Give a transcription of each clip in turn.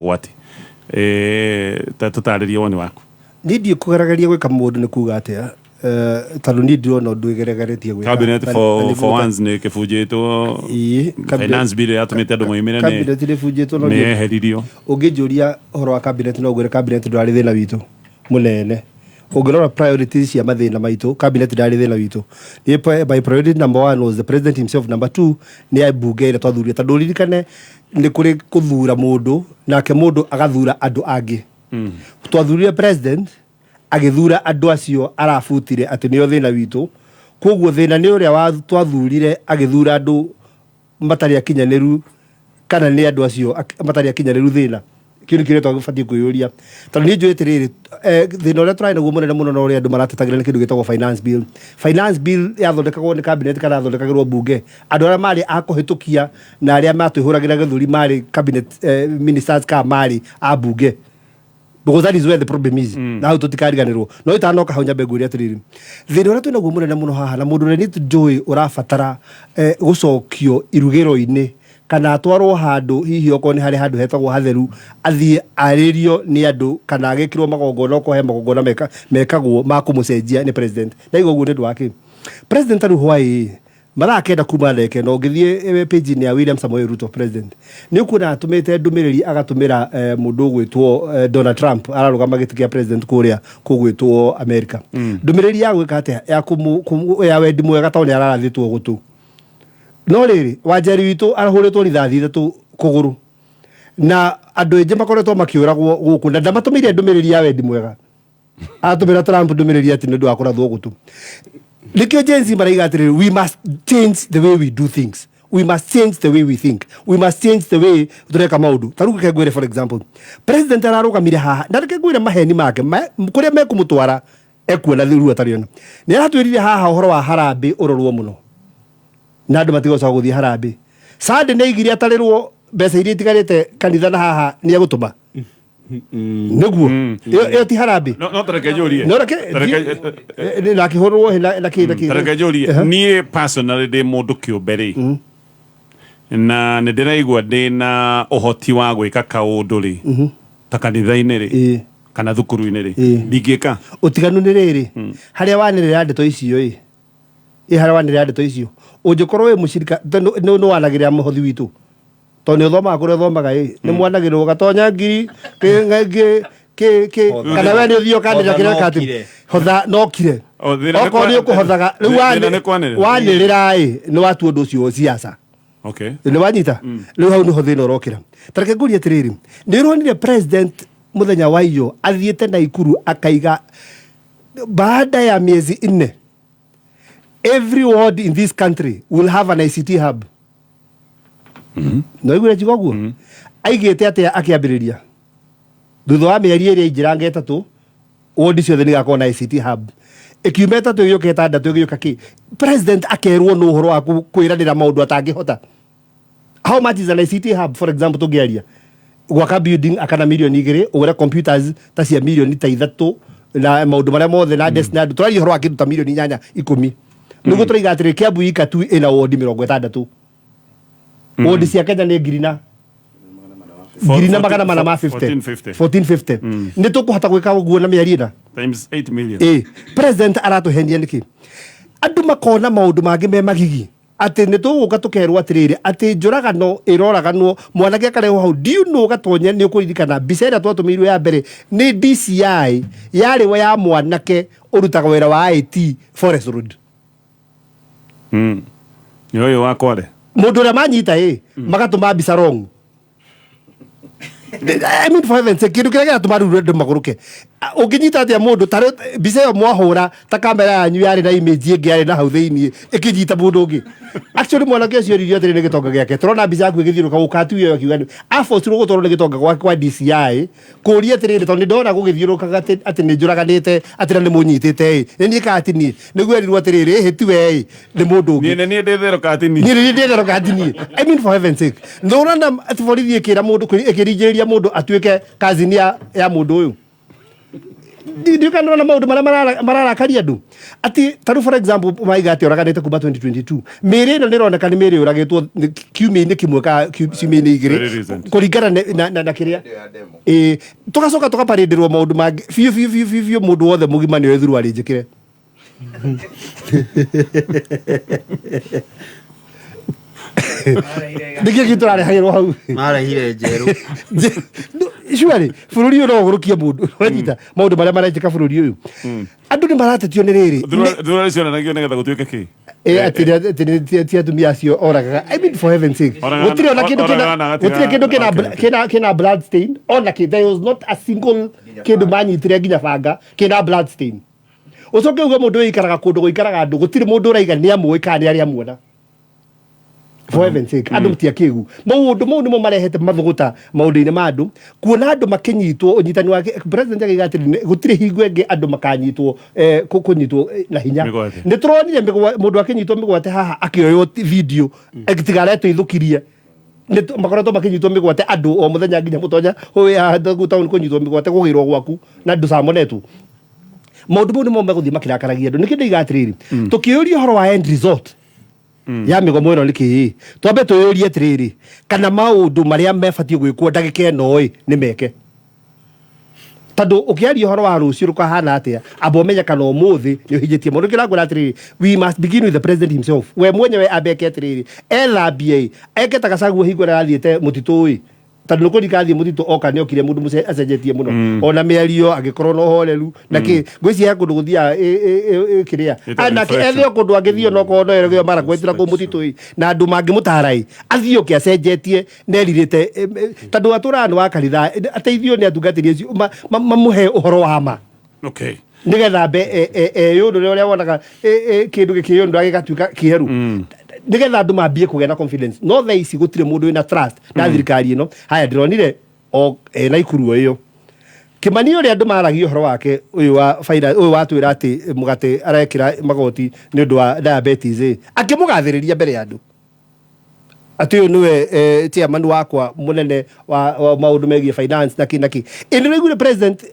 Ũgwati. Ta tũtarĩrie woni waku. Niĩ ndiĩ kũgeregeria gwĩka mũndũ nĩ kuga atĩa, tondũ niĩ ndirona ũndũ ĩgeregeretie gwĩka. Cabinet for once nĩ kĩbunjĩtwo. Ĩĩ, Finance bill yatũmĩte andũ moimĩre nĩ cabinet nĩ ĩbunjĩtwo, no nĩ niĩ yeheririo. Ũngĩnjũria ũhoro wa cabinet, no ngwĩre cabinet ndwarĩ thĩna witũ mũnene. Ũngĩrora priorities cia mathĩna maitũ, cabinet ndarĩ thĩna witũ. Niĩ my priority number one was the president himself, number two nĩ mbunge ĩrĩa twathurire, tondũ ũririkane nĩ kũrĩ kũthura mũndũ nake mũndũ agathura andũ angĩ. Twathurire president, agĩthura andũ acio arabutire atĩ nĩo thĩna witũ. Koguo thĩna nĩ ũrĩa twathurire agĩthura andũ matarĩ akinyanĩru, kana nĩ andũ acio matarĩ akinyanĩru thĩna? Kĩu nĩ kĩrĩa twabatiĩ kwĩyũria, tondũ niĩ njũĩ atĩrĩrĩ, thĩna ũrĩa tũrarĩ naguo mũnene mũno na ũrĩa andũ maratetagĩra nĩ kĩndũ gĩtagwo finance bill. Finance bill yathondekagwo nĩ cabinet kana yathondekagĩrwo mbunge? Andũ arĩa marĩ a kũhĩtũkia na arĩa matwĩhũragĩra gĩthũri marĩ cabinet ministers kana marĩ a mbunge? Because that is where the problem is. Na hau tũtikariganĩrwo. No itanoka hau, nyambe ngwĩre atĩrĩrĩ, thĩna ũrĩa twĩnaguo mũnene mũno haha na mũndũ ũrĩa niĩ njũĩ ũrabatara gũcokio irugĩro-inĩ kana atwarwo handũ, hihi okorwo nĩ harĩ handũ hetagwo hatheru, athiĩ arĩrio nĩ andũ kana agĩkĩrwo magongona, okorwo he magongona mekagwo ma kũmũcenjia, nĩ president. Ndaigua ũguo nĩ ũndũ wa kĩ? President tarĩu hwaĩ mathaa 9 kuma ndeke no ũngĩthiĩ page-inĩ ya William Samoei Ruto president, nĩ ũkuona atũmĩte ndũmĩrĩri agatũmĩra mũndũ ũgwĩtwo Donald Trump, ararũgama gĩtĩ kĩa president kũrĩa kũgwĩtwo America. Ndũmĩrĩri ya gwĩka atĩa? Ya wendi mwega, tondũ nĩ ararathĩtwo gũtũ. No rĩrĩ, Wanjeri witũ arahũrĩtwo rithathi 3 kũgũrũ na andũ aingĩ makoretwo makĩũragwo gũkũ, na ndamatũmĩire ndũmĩrĩri ya wendi mwega. Atũmĩra Trump ndũmĩrĩri atĩ nĩ ũndũ wa kũrathwo gũtũ. Nĩkĩo Gen Z maraiga atĩrĩrĩ, we must change the way we do things, we must change the way we think, we must change the way tũreka maũndũ. Ta rĩu reke ngwĩre, for example, president ararũgamire haha, na reke ngwĩre maheni make kũrĩa mekũmũtwara ekuona ruo atarĩ ona. Nĩ aratwĩrire haha ũhoro wa harambĩ ũrorwo mũno na andũ matigocoka gũthiĩ harambĩ. Sunday nĩ aigire atarĩrwo mbeca iria itigarĩte kanitha na haha nĩ egũtũma nĩguo ĩyo ti harambĩ. No tareke njũrie. No reke na akĩhũrwo hĩ na kĩ na kĩ. Tareke njũrie. Niĩ personally ndĩ mũndũ kĩũmbe rĩ, na nĩ ndĩraigua ndĩ na ũhoti wa gwĩka kaũndũ rĩ, ta kanitha-inĩ rĩ, kana thukuru-inĩ rĩ, ndingĩka? Ũtiganu nĩ rĩrĩ, harĩa wanĩrĩra ndeto icio ĩ harĩa wanĩrĩra ndeto icio, ũngĩkorwo wĩ mũcirika nĩ wanagĩrĩra mũhothi witũ, tondũ nĩ ũthomaga kũrĩa ũthomaga ĩ nĩ mwanagĩrĩrwo ũgatonya ngiri kĩ kĩ kĩ, kana we nĩ ũthiĩ ũkanĩrĩra kĩrĩa Hotha kati nokire. Hotha nokire. O, thĩna nĩ Okorwo nĩ ũkũhothaga rĩu thĩna nĩ kwanĩrĩra. Wanĩrĩra ĩ nĩ watua ũndũ ũcio siasa. Nĩ wanyita? Rĩu hau nĩho thĩna ũrokĩra. Tareke ngũrie atĩrĩrĩ, nĩ ũronire president mũthenya wa iyo athiĩte Naikuru akaiga baada ya miezi 4 every ward in this country will have an ICT hub? No iguire njigo ũguo aigĩte atĩa akĩambĩrĩria? Thutha wa mĩeri ĩrĩa ĩingĩranga 3, ward ciothe nĩ igakorwo na ICT hub. Ĩkiuma 3, ĩgĩũka 6, ĩgĩũka kĩ. President akerwo nĩ ũhoro wa kwĩranĩra maũndũ atangĩhota. How much is an ICT hub, for example? Tũngĩaria gwaka building akana mirioni 2, ũgũre computers ta cia mirioni ta 3 na maũndũ marĩa mothe na desk na andũ, tũraria ũhoro wa kĩndũ ta mirioni 8, 10. Nĩguo tũraiga atĩrĩ, Kiambu ika tu ĩna wodi 60. Wodi cia Kenya nĩ ngiri na ngiri na 450. 1450. 1450. Nĩ tũkũhota gwĩka ũguo na mĩeri 4? Times 8 million. Ĩ president aratũhenia nĩkĩ? Andũ makona maũndũ mangĩ me magigi, atĩ nĩ tũgũka tũkerwo atĩrĩrĩ, atĩ njũragano ĩroraganwo, mwanake akarehwo hau. Do you know, Gatonye, nĩ ũkũririkana mbica ĩrĩa twatũmĩirwo ya mbere nĩ DCI yarĩ we ya mwanake ũrutaga wĩra wa IT Forest Road? Nĩ ũyũ wa Kware. Mũndũ ũrĩa manyita ĩ magatũma mbica wrong. I mean, for heaven's sake, kĩndũ kĩrĩa kĩratũma rĩu andũ magũrũke. Ũngĩnyita atĩa mũndũ ta rĩu mbica ĩyo mwahũra ta kamera yanyu yarĩ na image ĩngĩ yarĩ na hau thĩiniĩ ĩkĩnyita mũndũ ũngĩ? Actually, mwanake ũcio oririo atĩrĩ, nĩ gĩtonga gĩake, tũrona mbica yaku ĩgĩthiũrũka gũkatu ĩyo, akiuga nĩ abocirwo gũtwarwo nĩ gĩtonga gwake kwa DCI kũria atĩrĩrĩ, tondũ nĩ ndona gũgĩthiũrũrũkaga atĩ nĩ njũraganĩte, atĩ na nĩ mũnyitĩte ĩ nĩ niĩ kana ti niĩ? Nĩguo erirwo atĩrĩrĩ, ĩhĩ tiwe ĩ nĩ mũndũ ũngĩ. Niĩ nĩ niĩ ndĩtherũka ati niĩ. Niĩ nĩ ndĩtherũka ti niĩ. I mean, for heaven's sake, nĩ ũrona atĩ borithi ĩkĩra mũndũ, ĩkĩringĩrĩria mũndũ atuĩke cousin ya mũndũ ũyũ. Ndiũkanĩrwo na maũndũ marĩa mararakaria andũ atĩ tarĩu, for example, maiga atĩ oraganĩte kuma 2022. Mĩĩrĩ ĩno nĩ ĩroneka nĩ mĩĩrĩ yũragĩtwo kiumia-inĩ kĩmwe kana ciumia-inĩ igĩrĩ. Very recent. Kũringana na kĩrĩa ĩĩ tũgacoka tũkaparĩndĩrwo maũndũ mangĩ biũ biũ biũ biũ biũ. Mũndũ wothe mũgima nĩoĩ thuruarĩ njĩkĩre. Nĩkĩ kĩ tũrarehagĩrwo hau? Marehire njerũ. Surely bũrũri ũyũ no ũgũrũkie mũndũ wanyita maũndũ marĩa marekĩka bũrũri ũyũ. Andũ nĩ maratetio nĩ rĩrĩ. Thurari cionanagio nĩgetha gũtuĩke kĩ? Atĩ ti atumia acio oragaga. I mean, for heaven's sake. Gũtirĩ ona kĩndũ kĩna Oragaga na gũtirĩ kĩndũ kĩna kĩna blood stain ona kĩ. There was not a single kĩndũ manyitire, nginya banga kĩna blood stain. Ũcoke uge mũndũ ũyũ aikaraga kũndũ gũikaraga andũ, gũtirĩ mũndũ ũraiga nĩ amũĩ kana nĩ arĩa amuona. For heaven's sake, andũ mtiakĩgu. Maũndũ mau nĩmo marehete mathũgũta maũndũ-inĩ ma andũ, kuona andũ makĩnyitwo ũnyitani wa president akĩiga atĩrĩ gũtirĩ hingo ĩngĩ andũ makanyitwo kũnyitwo na hinya. Mĩgwate. Nĩ tũronire mũndũ akĩnyitwo mĩgwate haha akĩoywo video tigaretwo ithũkirie. Makoretwo makĩnyitwo mĩgwate andũ o mũthenya, nginya mũtonya ũyũ haha taũni kũnyitwo mĩgwate, kũgĩrwo gwaku na ndũcamonetwo. Maũndũ mau nĩmo megũthiĩ makĩrakaragia andũ. Nĩkĩo ndĩiga atĩrĩrĩ, tũkĩũria ũhoro wa end result ya mĩgomo ĩno nĩ kĩĩ, twambe twĩyũrie atĩrĩrĩ, kana maũndũ marĩa mebatiĩ gwĩkwo ndagĩka ĩno ĩ nĩ meke, tondũ ũkĩaria ũhoro wa rũciũ rũkahana atĩa, amba ũmenye kana ũmũthĩ nĩ ũhingĩtie mũndũ. Kĩrangwĩra atĩrĩrĩ, we must begin with the president himself. We mwenyewe ambeke atĩrĩrĩ, ethambie ĩ, eke ta Gachagua hingo ĩrĩa arathiĩte mũtitũ ĩ, tondũ nĩ kũrika athiĩ mũtitũ oka nĩ okire mũndũ acenjetie mũno, ona mĩario agĩkorwo na ũhoreru na kĩ. Ngwĩciria he kũndũ gũthiaga kĩrĩa Ĩtagwo anake reflection. ethe o kũndũ angĩthiĩ onokorwo no erogeo marakwetera kũu mũtitũ ĩ, na andũ mangĩmũtara ĩ, athiĩ oke acenjetie nerirĩte, tondũ atũraga nĩ wa kanitha, ateithio nĩ atungatĩri acio mamũhe ũhoro wa ma nĩgetha mbe eyũndũre ũrĩa wonaga kĩndũ gĩkĩyũndũra gĩgatuĩka kĩerũ, nĩgetha andũ mambie kũgĩa na confidence. No thaa ici gũtirĩ mũndũ wĩna trust na thirikari ĩno. Haya, ndĩronire o ena ikuru o ĩyo Kĩmani ũrĩa andũ maragia ũhoro wake, ũyũ wa finance, ũyũ watwĩra atĩ mũgate arekĩra magoti nĩ ũndũ wa diabetes ĩ, akĩmũgathĩrĩria mbere ya andũ atĩ ũyũ nĩwe chairman wakwa mũnene wa maũndũ megiĩ finance na kĩ na kĩ. Ĩ nĩ ũraiguire president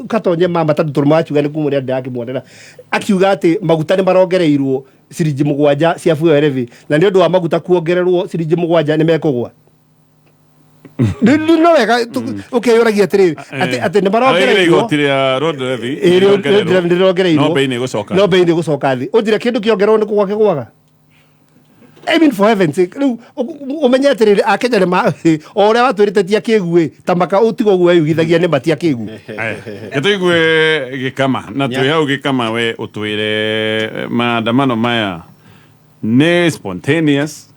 katonye mama, tondũ tũrũmakiuga nĩ kumũrĩa ndĩrakĩmuonera akiuga atĩ maguta nĩ marongereirwo ciringi 7 cia fuel levy, na nĩ ũndũ wa maguta kuongererwo ciringi 7 nĩ mekũgwa. No wega ũkeyũragia atĩrĩrĩ, atĩ nĩ Araigire marongereirwo igoti rĩa road levy Ĩ, nĩrĩongererwo. nĩrĩongereirwo. No bei nĩ ĩgũcoka. No bei nĩ ĩgũcoka thĩ. Ũnjĩre kĩndũ kĩongererwo nĩ kũgwa kĩgwaga? I mean, for heaven's sake, rĩu ũmenye atĩrĩrĩ, akenya nĩ ma o ũrĩa watwĩrĩte ti akĩgu ĩ, ta maka ũtigo ũguo weyugithagia nĩ ma ti akĩgu. Gĩtũigue gĩkama na twĩ hau gĩkama, we ũtwĩre maandamano maya nĩ spontaneous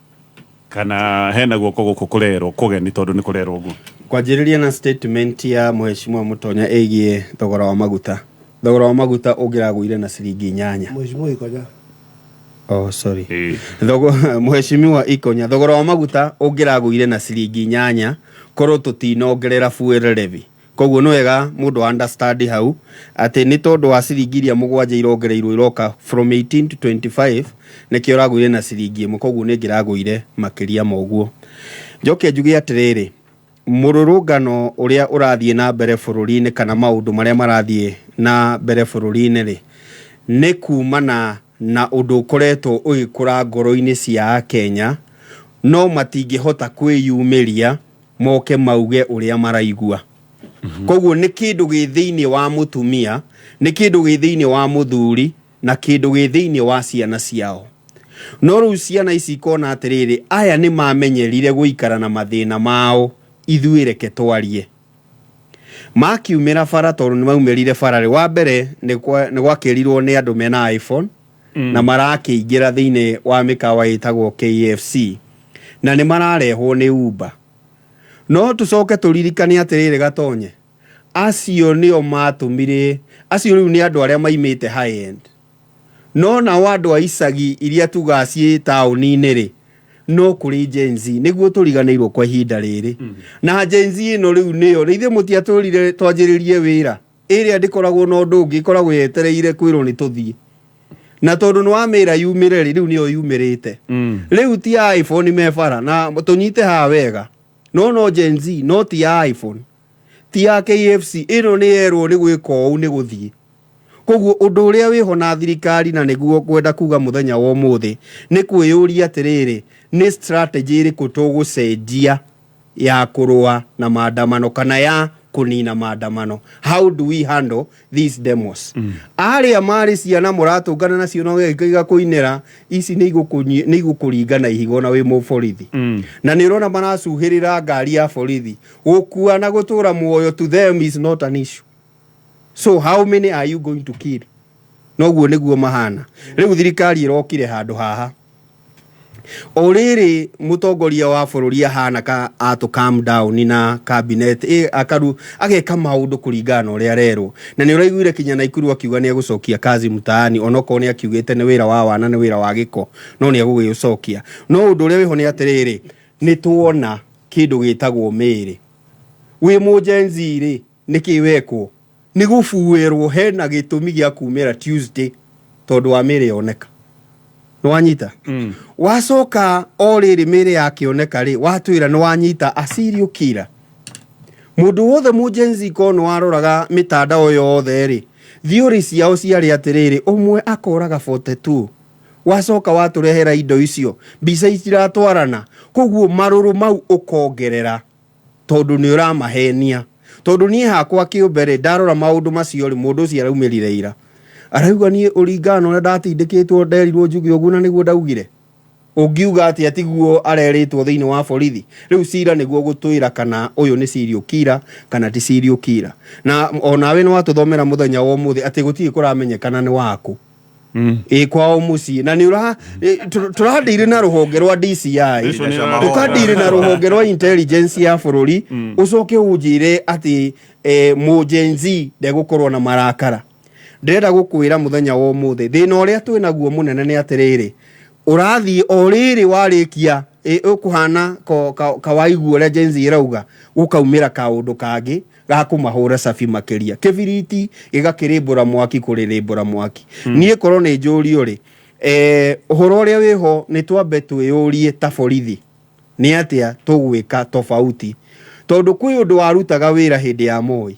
kana hena guoko gũkũ kũrerwo kũgeni, tondũ nĩ kũrerwo ũguo? Kwanjĩrĩria na statement ya mheshimiwa Mũtonya ĩgiĩ thogora wa maguta. Thogora wa maguta ũngĩragũire na ciringi 8. Mheshimiwa Ikonya. Oh, sorry. Mheshimiwa Ikonya, thogora wa maguta ũngĩragũire na ciringi 8 korwo tũtinongerera fuel levy. Koguo nĩ wega mũndũ understand hau atĩ nĩ tondũ wa ciringi iria 7 irongereirwo, iroka from 18 to 25, nĩkĩo ũragũire na ciringi 1. Koguo nĩ ĩngĩragũire makĩria ma ũguo. Njoke njuge atĩrĩrĩ, mũrũrũngano ũrĩa ũrathiĩ na mbere bũrũri-inĩ kana maũndũ marĩa marathiĩ na mbere bũrũri-inĩ rĩ, nĩ kumana na ũndũ ũkoretwo ũgĩkũra ngoro-inĩ cia Akenya, no matingĩhota kwĩyumĩria moke mauge ũrĩa maraigua. Koguo nĩ kĩndũ gĩ thĩinĩ wa mũtumia, nĩ kĩndũ gĩ thĩinĩ wa mũthuri, na kĩndũ gĩ thĩinĩ wa ciana ciao. No rĩu ciana ici ikona atĩrĩrĩ, aya nĩ mamenyerire gũikara na mathĩna mao, ithuĩ reke twarie. Makiumĩra bara, tondũ nĩ maumĩrire bara rĩ, wa mbere nĩ gwakĩrirwo nĩ andũ mena iPhone na marakĩingĩra thĩinĩ wa mĩkawa ĩtagwo KFC na nĩ mararehwo nĩ Uber. No tũcoke tũririkane atĩrĩrĩ, Gatonye, acio nĩo matũmire, acio rĩu nĩ andũ arĩa maimĩte high end. No nao andũ a icagi iria tugaga ciĩ taũni-inĩ rĩ, no kũrĩ Gen Z nĩguo tũriganĩirwo kwa ihinda rĩrĩ. Na Gen Z ĩno rĩu nĩyo ithuĩ mũtiatwĩrire twanjĩrĩrie wĩra, ĩrĩa ndĩkoragwo na ũndũ ũngĩ, ĩkoragwo yetereire kwĩrwo nĩ tũthiĩ. Na tondũ nĩ wamĩra yumĩre rĩ, rĩu nĩyo yumĩrĩte. Rĩu ti a iPhone me bara, na tũnyite haha wega, no Gen Z no ti a iPhone. Ti ya KFC ĩno, nĩ yerwo nĩ gwĩka ũũ, nĩ gũthiĩ. Koguo ũndũ ũrĩa wĩho na thirikari, na nĩguo kwenda kuga mũthenya wa ũmũthĩ, nĩ kwĩyũria atĩrĩrĩ, nĩ strategy ĩrĩkũ tũgũcenjia ya kũrũa na maandamano kana ya kũnina maandamano? How do we handle these demos? Arĩa marĩ ciana mũratũngana nacio no igakũinĩra ici, nĩ igũkũringa na ihiga ona wĩ mũborithi. Na nĩ ũrona maracuhĩrĩra ngari ya borithi. Gũkua na gũtũra muoyo to them is not an issue. So how many are you going to kill? Noguo nĩguo mahana rĩu. Thirikari ĩrokire handũ haha o rĩrĩ, mũtongoria wa bũrũri ahana ka atũ calm down na cabinet akaru ageka maũndũ kũringana na ũrĩa arerwo. Na nĩ ũraiguire kinya Naikuru akiuga nĩ egũcokia kazi mtaani, onokorwo nĩ akiugĩte nĩ wĩra wa wana, nĩ wĩra wa gĩko, no nĩ egũgĩũcokia. No ũndũ ũrĩa wĩho nĩ atĩrĩrĩ, nĩ tuona kĩndũ gĩtagwo mĩĩrĩ. Wĩ mũjenzi rĩ, nĩkĩ wekwo nĩ gũbuĩrwo? Hena gĩtũmi gĩa kumĩra Tuesday tondũ wa mĩĩrĩ yoneka. Nĩ wanyita? Wacoka o rĩrĩ, mĩĩrĩ yakĩoneka rĩ, watwĩra nĩ wanyita a serial killer. Mũndũ wothe mũjenzi ko nĩ waroraga mĩtandao yothe rĩ, theory ciao ciarĩ atĩrĩrĩ, ũmwe akoraga 42. Wacoka watũrehera indo icio, mbica itiratwarana. Koguo marũrũ mau ũkongerera tondũ nĩ ũramahenia. Tondũ niĩ hakwa kĩũmbe rĩ, ndarora maũndũ macio rĩ, mũndũ ũcio araumĩrire ira, arauga niĩ ũringana na ũrĩa ndatindĩkĩtwo, nderirwo njuge ũguo na nĩguo ndaugire. Ũngiuga atĩa tiguo arerĩtwo thĩinĩ wa borithi? Rĩu cira nĩguo gũtwĩra kana ũyũ nĩ serial killer kana ti serial killer. Na onawe nĩ watũthomera mũthenya wa ũmũthĩ atĩ gũtirĩ kũramenyekana nĩ waku ĩ kwao mũciĩ, na nĩ ũra tũrandĩire na rũhonge rwa DCI, Icio nĩ tũkandĩire na rũhonge rwa intelligence ya bũrũri. Ũcoke ũnjĩre atĩ mũjenzi ndegũkorwo na marakara. Ndĩrenda gũkwĩra mũthenya wa ũmũthĩ, thĩna ũrĩa twĩ naguo mũnene nĩ atĩrĩrĩ, ũrathiĩ o rĩrĩ warĩkia ũkũhana kawaigua ũrĩa Gen Z ĩrauga, gũkaumĩra kaũndũ kangĩ ga kũmahũra cabi makĩria, kĩbiriti gĩgakĩrĩmbũra mwaki, kũrĩrĩmbũra mwaki. Niĩ korwo nĩ njũrio rĩ, ũhoro ũrĩa wĩho nĩ twambe twĩyũrie ta borithi nĩ atĩa tũgwĩka tofauti, tondũ kwĩ ũndũ warutaga wĩra hĩndĩ ya Moi,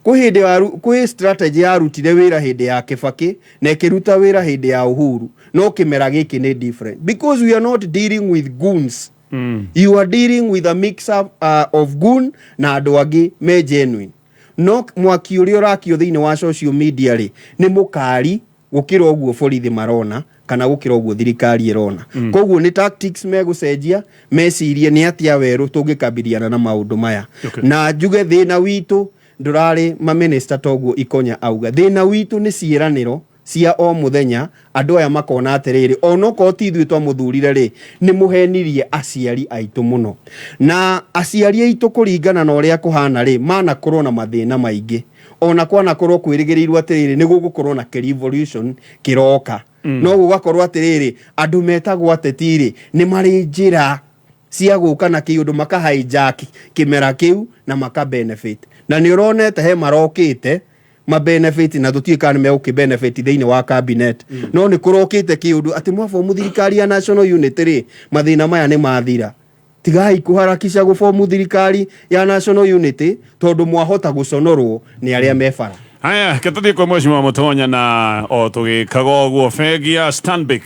kwĩ hĩndĩ kwĩ strategy yarutire wĩra hĩndĩ ya Kibaki na ĩkĩruta wĩra hĩndĩ ya Uhuru, no kĩmera gĩkĩ nĩ different because we are not dealing with goons. You are dealing with a mix up of goon na andũ angĩ me genuine. No mwaki ũrĩa ũrakio thĩinĩ wa social media rĩ, nĩ mũkari gũkĩra ũguo borithi marona kana gũkĩra ũguo thirikari ĩrona. Koguo nĩ tactics megũcenjia, mecirie nĩ atĩa werũ tũngĩkabiliana na maũndũ maya. Na njuge thĩna witũ ndũrarĩ maminista, toguo Ikonya auga, thĩna witũ nĩ ciĩranĩro cia o mũthenya. Andũ aya makona atĩrĩrĩ, onokorwo ti ithuĩ twamũthurire rĩ, nĩ mũhenirie aciari aitũ mũno. Na aciari aitũ, kũringana na ũrĩa kũhana rĩ, manakorwo na mathĩna maingĩ, ona kwanakorwo kwĩrĩgĩrĩirwo atĩrĩrĩ, nĩ gũgũkorwo na revolution kĩroka. No gũgakorwo atĩrĩrĩ, andũ metagwo ateti rĩ, nĩ marĩ njĩra cia gũka na kĩũndũ maka hijack kĩmera kĩu na maka benefit. Na nĩ ũronete he marokĩte ma benefit, na tũtiũĩ kana nĩ megũkĩ benefit thĩinĩ wa cabinet. No nĩ kũrokĩte kĩũndũ atĩ mwabomu thirikari ya national unity rĩ, mathĩna maya nĩ mathira. Tigai kũharakisha gũbomu thirikari ya national unity, tondũ mwahota gũconorwo nĩ arĩa me bara. Haya, ketũthiĩ kwa Mheshimiwa Mũtonya. Na o tũgĩkaga ũguo, bengi ya Stanbic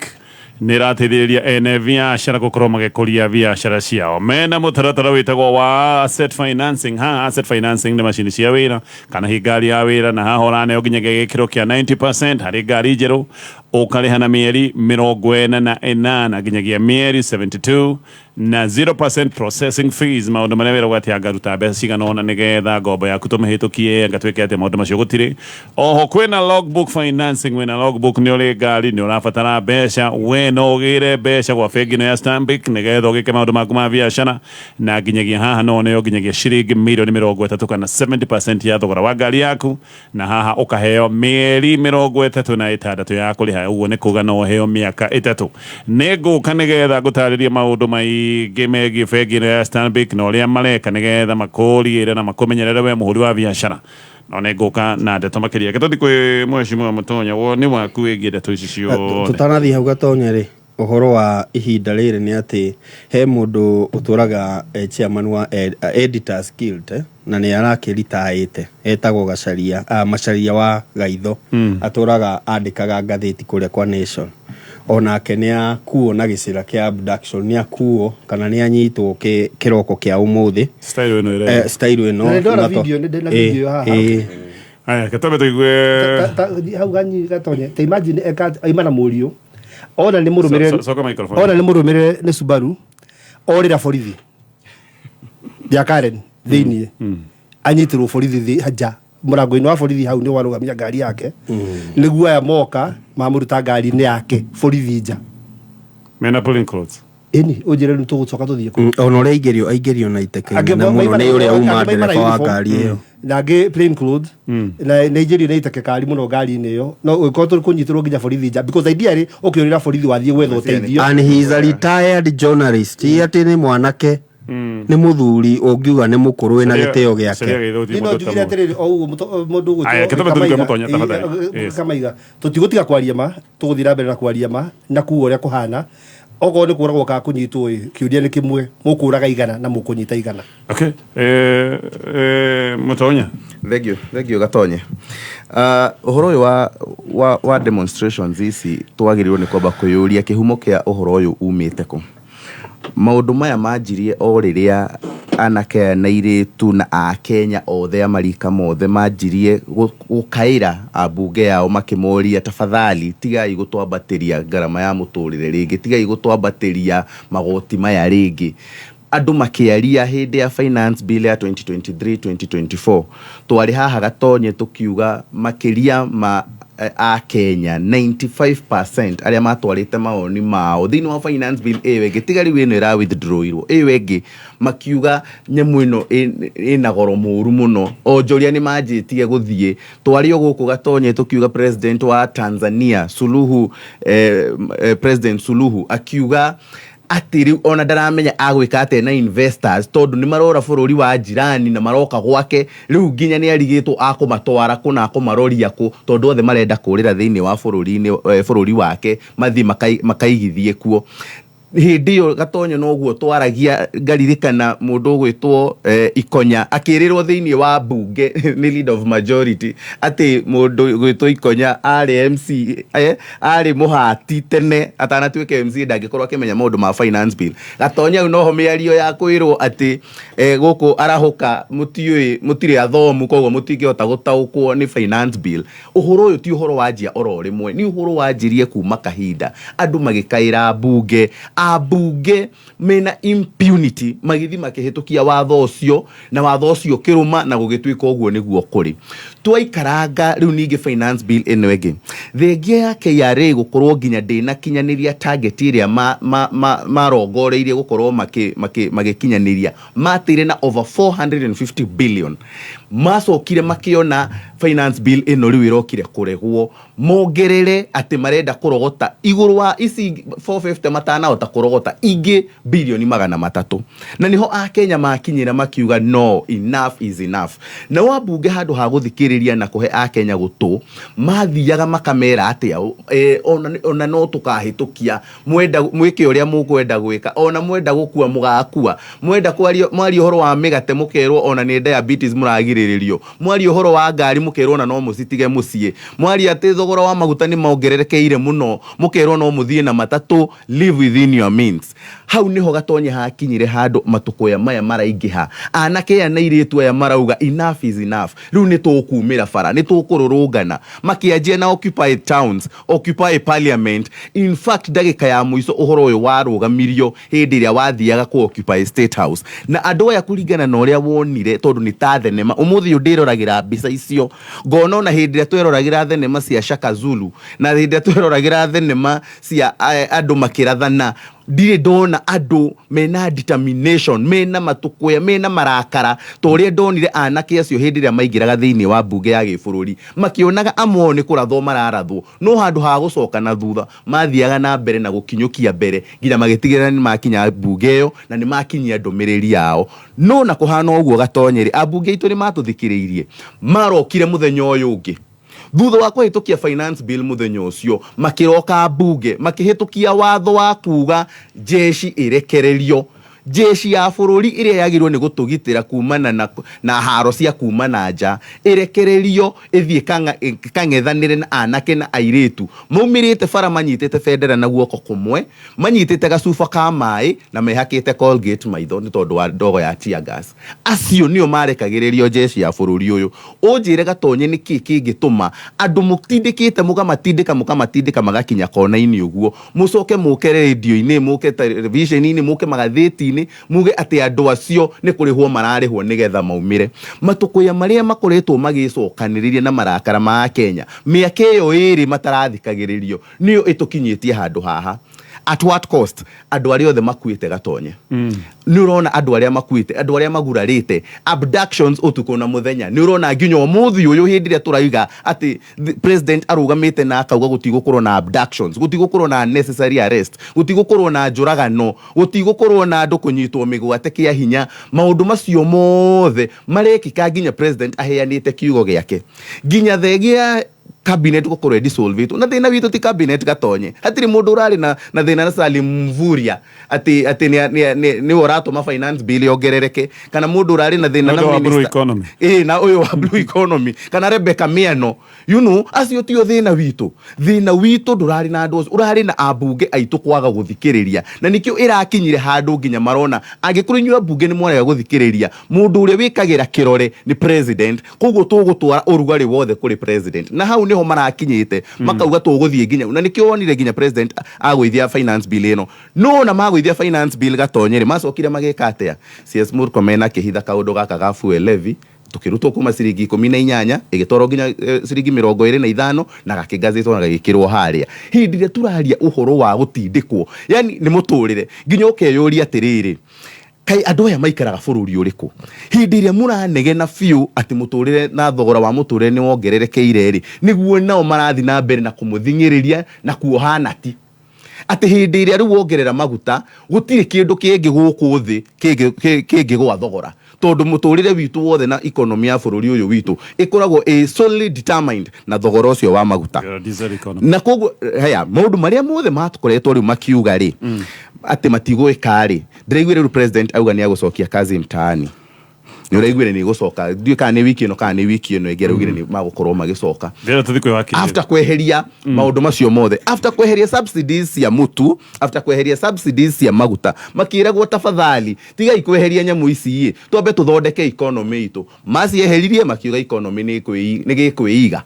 nĩ ĩrateithĩrĩria ene biacara gũkorwo magĩkũria biacara ciao mena mũtaratara wĩtagwo wa asset financing. Ha asset financing nĩ macini cia wĩra kana hihi ngari ya wĩra, na haha ũraneo nginyagia gĩkĩro kĩa 90% harĩ ngari njerũ, ũkarĩha na mĩeri 48 nginyagia mĩeri 72 na 0% processing fees. Maũndũ marĩa wĩragwo atĩ angaruta mbeca cigana ũna nĩgetha ngombo yaku tũmĩhĩtũkie, anga twĩke atĩa, maũndũ macio gũtirĩ. Oho kwĩna logbook financing. Wĩna logbook, nĩ ũrĩ ngari, nĩ ũrabatara mbeca, we no ũgĩre mbeca gwa bengi ĩno ya Stanbic nĩgetha ũgĩke maũndũ maku ma biacara. Na nginyagia haha no neo nginyagia ciringi mirioni 30 kana 70% ya thogora wa ngari yaku, na haha ũkaheo mĩeri 36 ya kũrĩha. Ũguo nĩ kuga no ũheo mĩaka 3. Nĩ ngũka nĩgetha ngũtarĩrie maũndũ maingĩ megiĩ bengi ĩno ya Stanbic na ũrĩa mareka nĩgetha makũrigĩre na makũmenyerere we mũhũri wa biacara. No nĩ ngũka na ndeto makĩria. Reke tũthiĩ kwĩ Mheshimiwa Mũtonya, woni waku wĩgiĩ ndeto ici ciothe. Tũtanathiĩ hau, Gatonya rĩ. Ũhoro wa ihinda rĩrĩ nĩ atĩ he mũndũ ũtũraga chairman wa Editors Guild, na nĩ arakĩritaĩte, etagwo Gacaria, Macaria wa Gaitho. Atũraga andĩkaga ngathĩti kũrĩa kwa Nation. Onake nĩ akuo na gĩcĩra kĩa abduction, nĩ akuo kana nĩ anyitwo kĩroko kĩa ũmũthĩ. Style ĩno ĩrĩa. Style ĩno. Na nĩ ndona video, nĩ ndĩna video haha. Aya, ketombe tũigue. Hau ganyi gatonye ta imagine eka aima na mũriũ ona nĩ mũrũmĩrĩre. Coka microphone. Ona nĩ mũrũmĩrĩre nĩ Subaru orĩra borithi ya Karen thĩiniĩ, anyitĩrwo borithi nja mũrango-inĩ wa borithi. Hau nĩ warũgamia ngari yake nĩguo aya moka mamũruta ngari-inĩ yake borithi nja. Mena plain clothes. Ĩni ũnjĩre rĩu tũgũcoka tũthiĩ kũ? Ona ũrĩa aingĩrio na iteke Angĩ inene mũno nĩ ũrĩa uma angĩ maima na ndereba wa uniform, ngari ĩyo. Na angĩ plain clothes, na nĩ aingĩrio nĩ iteke kari mũno ngari-inĩ ĩyo, no ũngĩkorwo tũrĩ kũnyitĩrwo nginya borithi nja, because ideally ũkĩũrĩra borithi wathiĩ gwetha ũteithio. And he is a retired journalist, ti atĩ nĩ mwanake, nĩ mũthuri ũngiuga nĩ mũkũrũ wĩna gĩtĩo gĩake. Niĩ no njugire atĩrĩrĩ, o ũguo mũndũ ũgwĩtwo Aya, kĩtũme tũrute mũtonye, tafadhali. Yes. Kamaiga, tũtigũtiga kwaria ma, tũgũthiĩ na mbere na kwaria ma na kuga ũrĩa kũhana. Okorwo nĩ kũragwo kana kũnyitwo ĩ, kĩũria nĩ kĩmwe: mũkũraga igana na mũkũnyita igana? Okay. Mũtonya. Thank you, thank you Gatonye. Ũhoro ũyũ wa demonstrations ici, twagĩrĩirwo nĩ kwamba kwĩyũria kĩhumo kĩa ũhoro ũyũ umĩte kũ. Maũndũ maya manjirie o rĩrĩa anake aya na airĩtu na akenya othe a marika mothe manjirie gũkaĩra ambunge yao makĩmoria, tafadhali tigai gũtwambatĩria ngarama ya mũtũrĩre rĩngĩ, tigai gũtwambatĩria magoti maya rĩngĩ. Andũ makĩaria hĩndĩ ya finance bill ya 2023 2024, twarĩ haha Gatonye tũkiuga makĩria ma a Kenya 95% arĩa matwarĩte mawoni mao thĩinĩ wa finance bill ĩyo ĩngĩ, tiga rĩu ĩno ĩra withdrawirwo, ĩyo ĩngĩ, makiuga nyamũ ĩno ĩna goro mũru mũno. Onjoria nĩ manjĩtie gũthiĩ, twarĩ o gũkũ Gatonye tũkiuga president wa Tanzania Suluhu, President Suluhu akiuga atĩ rĩu ona ndaramenya agwĩka atĩa na investors, tondũ nĩ marora bũrũri wa jirani na maroka gwake. Rĩu nginya nĩ arigĩtwo akũmatwara kũ na akũmaroria kũ, tondũ othe marenda kũrĩra thĩinĩ wa bũrũri-inĩ, bũrũri wake mathiĩ makaigithie kuo. Hĩndĩ ĩyo Gatonyo noguo twaragia, ngaririkana mũndũ ũgwĩtwo Ikonya akĩrĩrwo thĩinĩ wa mbunge nĩ leader of majority atĩ mũndũ ũgwĩtwo Ikonya arĩ MC, arĩ mũhati tene atanatuĩka MC, ndangĩkorwo akĩmenya maũndũ ma finance bill. Gatonya hau noho mĩario ya kwĩrwo atĩ gũkũ arahũka mũtiũĩ, mũtirĩ athomu, koguo mũtingĩhota gũtaũkwo nĩ finance bill. Ũhoro ũyũ ti ũhoro wanjia oro rĩmwe, nĩ ũhoro wanjirie kuma kahinda andũ magĩkaĩra mbunge, ambunge mena impunity magĩthiĩ makĩhĩtũkia watho ũcio, na watho ũcio ũkĩrũma na gũgĩtuĩka ũguo nĩguo kũrĩ. Twaikaranga rĩu ningĩ finance bill ĩno ĩngĩ, thengia ya KRA gũkorwo nginya ndĩnakinyanĩria target ĩrĩa marongoreirie gũkorwo magĩkinyanĩria, matĩire na over 450 billion. Macokire makĩona finance bill ĩno rĩu ĩrokire kũregwo, mongerere atĩ marenda kũrogota igũrũ wa ici 450 matanahota kũrogota ingĩ bilioni 300, na nĩho akenya makinyĩra makiuga no, enough is enough. Nao ambunge handũ ha gũthikĩrĩria na kũhe akenya gũtũ, mathiaga makamera atĩa, ona no tũkahĩtũkia, mwenda mwĩke ũrĩa mũkwenda gwĩka, ona mwenda gũkua mũgakua, mwenda kwaria mwaria ũhoro wa mĩgate mũkerwo ona nĩ diabetes mũragirĩrĩrio, mwaria ũhoro wa ngari mũkerwo ona no mũcitige mũciĩ, mwaria atĩ thogora wa maguta nĩ mongererekeire mũno mũkerwo no mũthiĩ na matatũ, live within your means. Hau niho Gatonye hakinyire handũ matukũya maya maraingĩha, anake aya na airĩtu aya marauga enough is enough, rĩu nĩ tũkumĩra bara, nĩ tũkũrũrũngana. Makĩanjia na occupy towns, occupy parliament. In fact, ndagĩka ya mũico ũhoro ũyũ warũgamirio hĩndĩ ĩrĩa wathiaga kũ occupy State House. Na andũ aya, kũringana na ũrĩa wonire, tondũ nĩ ta thenema, ũmũthĩ ũyũ ndĩroragĩra mbica icio ngona ona hĩndĩ ĩrĩa tweroragĩra thenema cia Shaka Zulu na hĩndĩ ĩrĩa tweroragĩra thenema cia andũ makĩrathana, ndirĩ ndona andũ mena determination, mena matũkũya, mena marakara ta ũrĩa ndonire anake acio hĩndĩ ĩrĩa maingĩraga thĩinĩ wa mbunge ya gĩbũrũri, makĩonaga amwe ao nĩ kũrathwo mararathwo, no handũ ha gũcoka na thutha mathiaga na mbere na gũkinyũkia mbere nginya magĩtigĩrĩra nĩ makinya mbunge ĩyo na nĩ makinyia ndũmĩrĩri yao. No na kũhana ũguo, Gatonyere, ambunge aitũ nĩ matũthikĩrĩirie? Marokire mũthenya ũyũ ũngĩ. Thutha wa kũhĩtũkia finance bill mũthenya ũcio, makĩroka mbunge makĩhĩtũkia watho wa kuga jeshi ĩrekererio, jeshi ya bũrũri ĩrĩa yagĩrĩirwo nĩ gũtũgitĩra kumana na haro cia kuma na nja, ĩrekererio ĩthiĩ kang'ethanĩre na anake na airĩtu maumĩrĩte bara manyitĩte bendera na guoko kũmwe, manyitĩte gacuba ka maĩ na mehakĩte Colgate maitho nĩ tondũ wa ndogo ya tear gas. Acio nĩo marekagĩrĩrio jeshi ya bũrũri ũyũ. Ũnjĩre Gatonye, nĩkĩ kĩngĩtũma andũ mũtindĩkĩte, mũkamatindĩka, mũkamatindĩka magakinya kona-inĩ ũguo, mũcoke mũke rĩndiũ-inĩ, mũke television-inĩ, mũke magathĩti-inĩ, muge atĩ andũ acio nĩ kũrĩhwo mararĩhwo nĩgetha maumĩre? Matũkũya marĩa makoretwo magĩcokanĩrĩria na marakara ma Akenya mĩaka ĩyo 2 matarathikagĩrĩrio nĩyo ĩtũkinyĩtie handũ haha. At what cost? Andũ arĩa othe makuĩte, Gatonye, nĩ ũrona andũ arĩa makuĩte, andũ arĩa magurarĩte, abductions ũtukũ na mũthenya. Nĩ ũrona nginya ũmũthĩ ũyũ, hĩndĩ ĩrĩa tũraiga atĩ the president arũgamĩte na akauga gũtigũkorwo na abductions, gũtigũkorwo na unnecessary arrest, gũtigũkorwo na njũragano, gũtigũkorwo na andũ kũnyitwo mĩgwate kĩa hinya, maũndũ macio mothe marekĩka nginya president aheanĩte kiugo gĩake, nginya thengia cabinet gũkorwo ĩdissolvĩtwo. Na thĩna witũ ti cabinet, Gatonye. Hatirĩ mũndũ ũrarĩ na thĩna na Salim Mvurya atĩ nĩwe ũratũma finance bill yongerereke, kana mũndũ ũrarĩ na thĩna na Ũndũ wa blue minister economy. Ĩĩ, na ũyũ wa blue economy, kana Rebecca Miano, acio tio thĩna witũ. Thĩna witũ ndũrarĩ na andũ acio, ũrarĩ na ambunge aitũ kwaga gũthikĩrĩria, na nĩkĩo ĩrakinyire handũ nginya marona angĩkorwo inyuĩ ambunge nĩ mwarega gũthikĩrĩria, mũndũ ũrĩa wĩkagĩra kĩrore nĩ president, koguo tũgũtwara ũrugarĩ wothe kũrĩ president. Na hau nĩho marakinyĩte, makauga tũgũthiĩ nginya, na nĩkĩo wonire nginya president agũithia finance bill ĩno. No na magũithia finance bill, Gatonye, rĩ, macokire magĩka atĩa? CS Murkomen akĩhitha kaũndũ gaka ga fuel levy, tukĩrutwo kuma ciringi 18 ĩgĩtwarwo nginya ciringi 25, na gakĩgazetwo na gagĩkĩrwo harĩa. Hĩndĩ ĩrĩa tũraria ũhoro wa gũtindĩkwo, yani nĩ mũtũrĩre, nginya ũkeyũria atĩrĩrĩ, kaĩ andũ aya maikaraga bũrũri ũrĩkũ, hĩndĩ ĩrĩa mũranegena biũ atĩ mũtũrĩre na thogora wa mũtũrĩre nĩ wongererekeire rĩ, nĩguo nao marathiĩ na mbere na kũmũthing'ĩrĩria na kuoha nati atĩ hĩndĩ ĩrĩa rĩu wongerera maguta, gũtirĩ kĩndũ kĩngĩ gũkũ thĩ kĩngĩgũa thogora, tondũ mũtũrĩre witũ wothe na economy ya bũrũri ũyũ witũ ĩkoragwo ĩ solely determined na thogora ũcio wa maguta. Yeah, diesel economy. Na koguo haya maũndũ marĩa mothe matũkoretwo rĩu makiuga rĩ atĩ matigwĩka rĩ, ndĩraiguire rĩu president auga nĩ agũcokia kazi mtaani. Nĩ ũraiguire nĩ gũcoka, ndiũĩ kana nĩ wiki ĩno kana nĩ wiki ĩno ĩngĩ, araugire nĩ magũkorwo magĩcoka. Ndĩrenda tũthiĩ kwĩ wakiri. After kweheria maũndũ macio mothe, after kweheria subsidies cia mũtu, after kweheria subsidies cia maguta, makĩragwo tafadhali tigai kweheria nyamũ ici ĩ, twambe tũthondeke economy itũ, macieheririe makiuga economy nĩ gĩkwĩiga.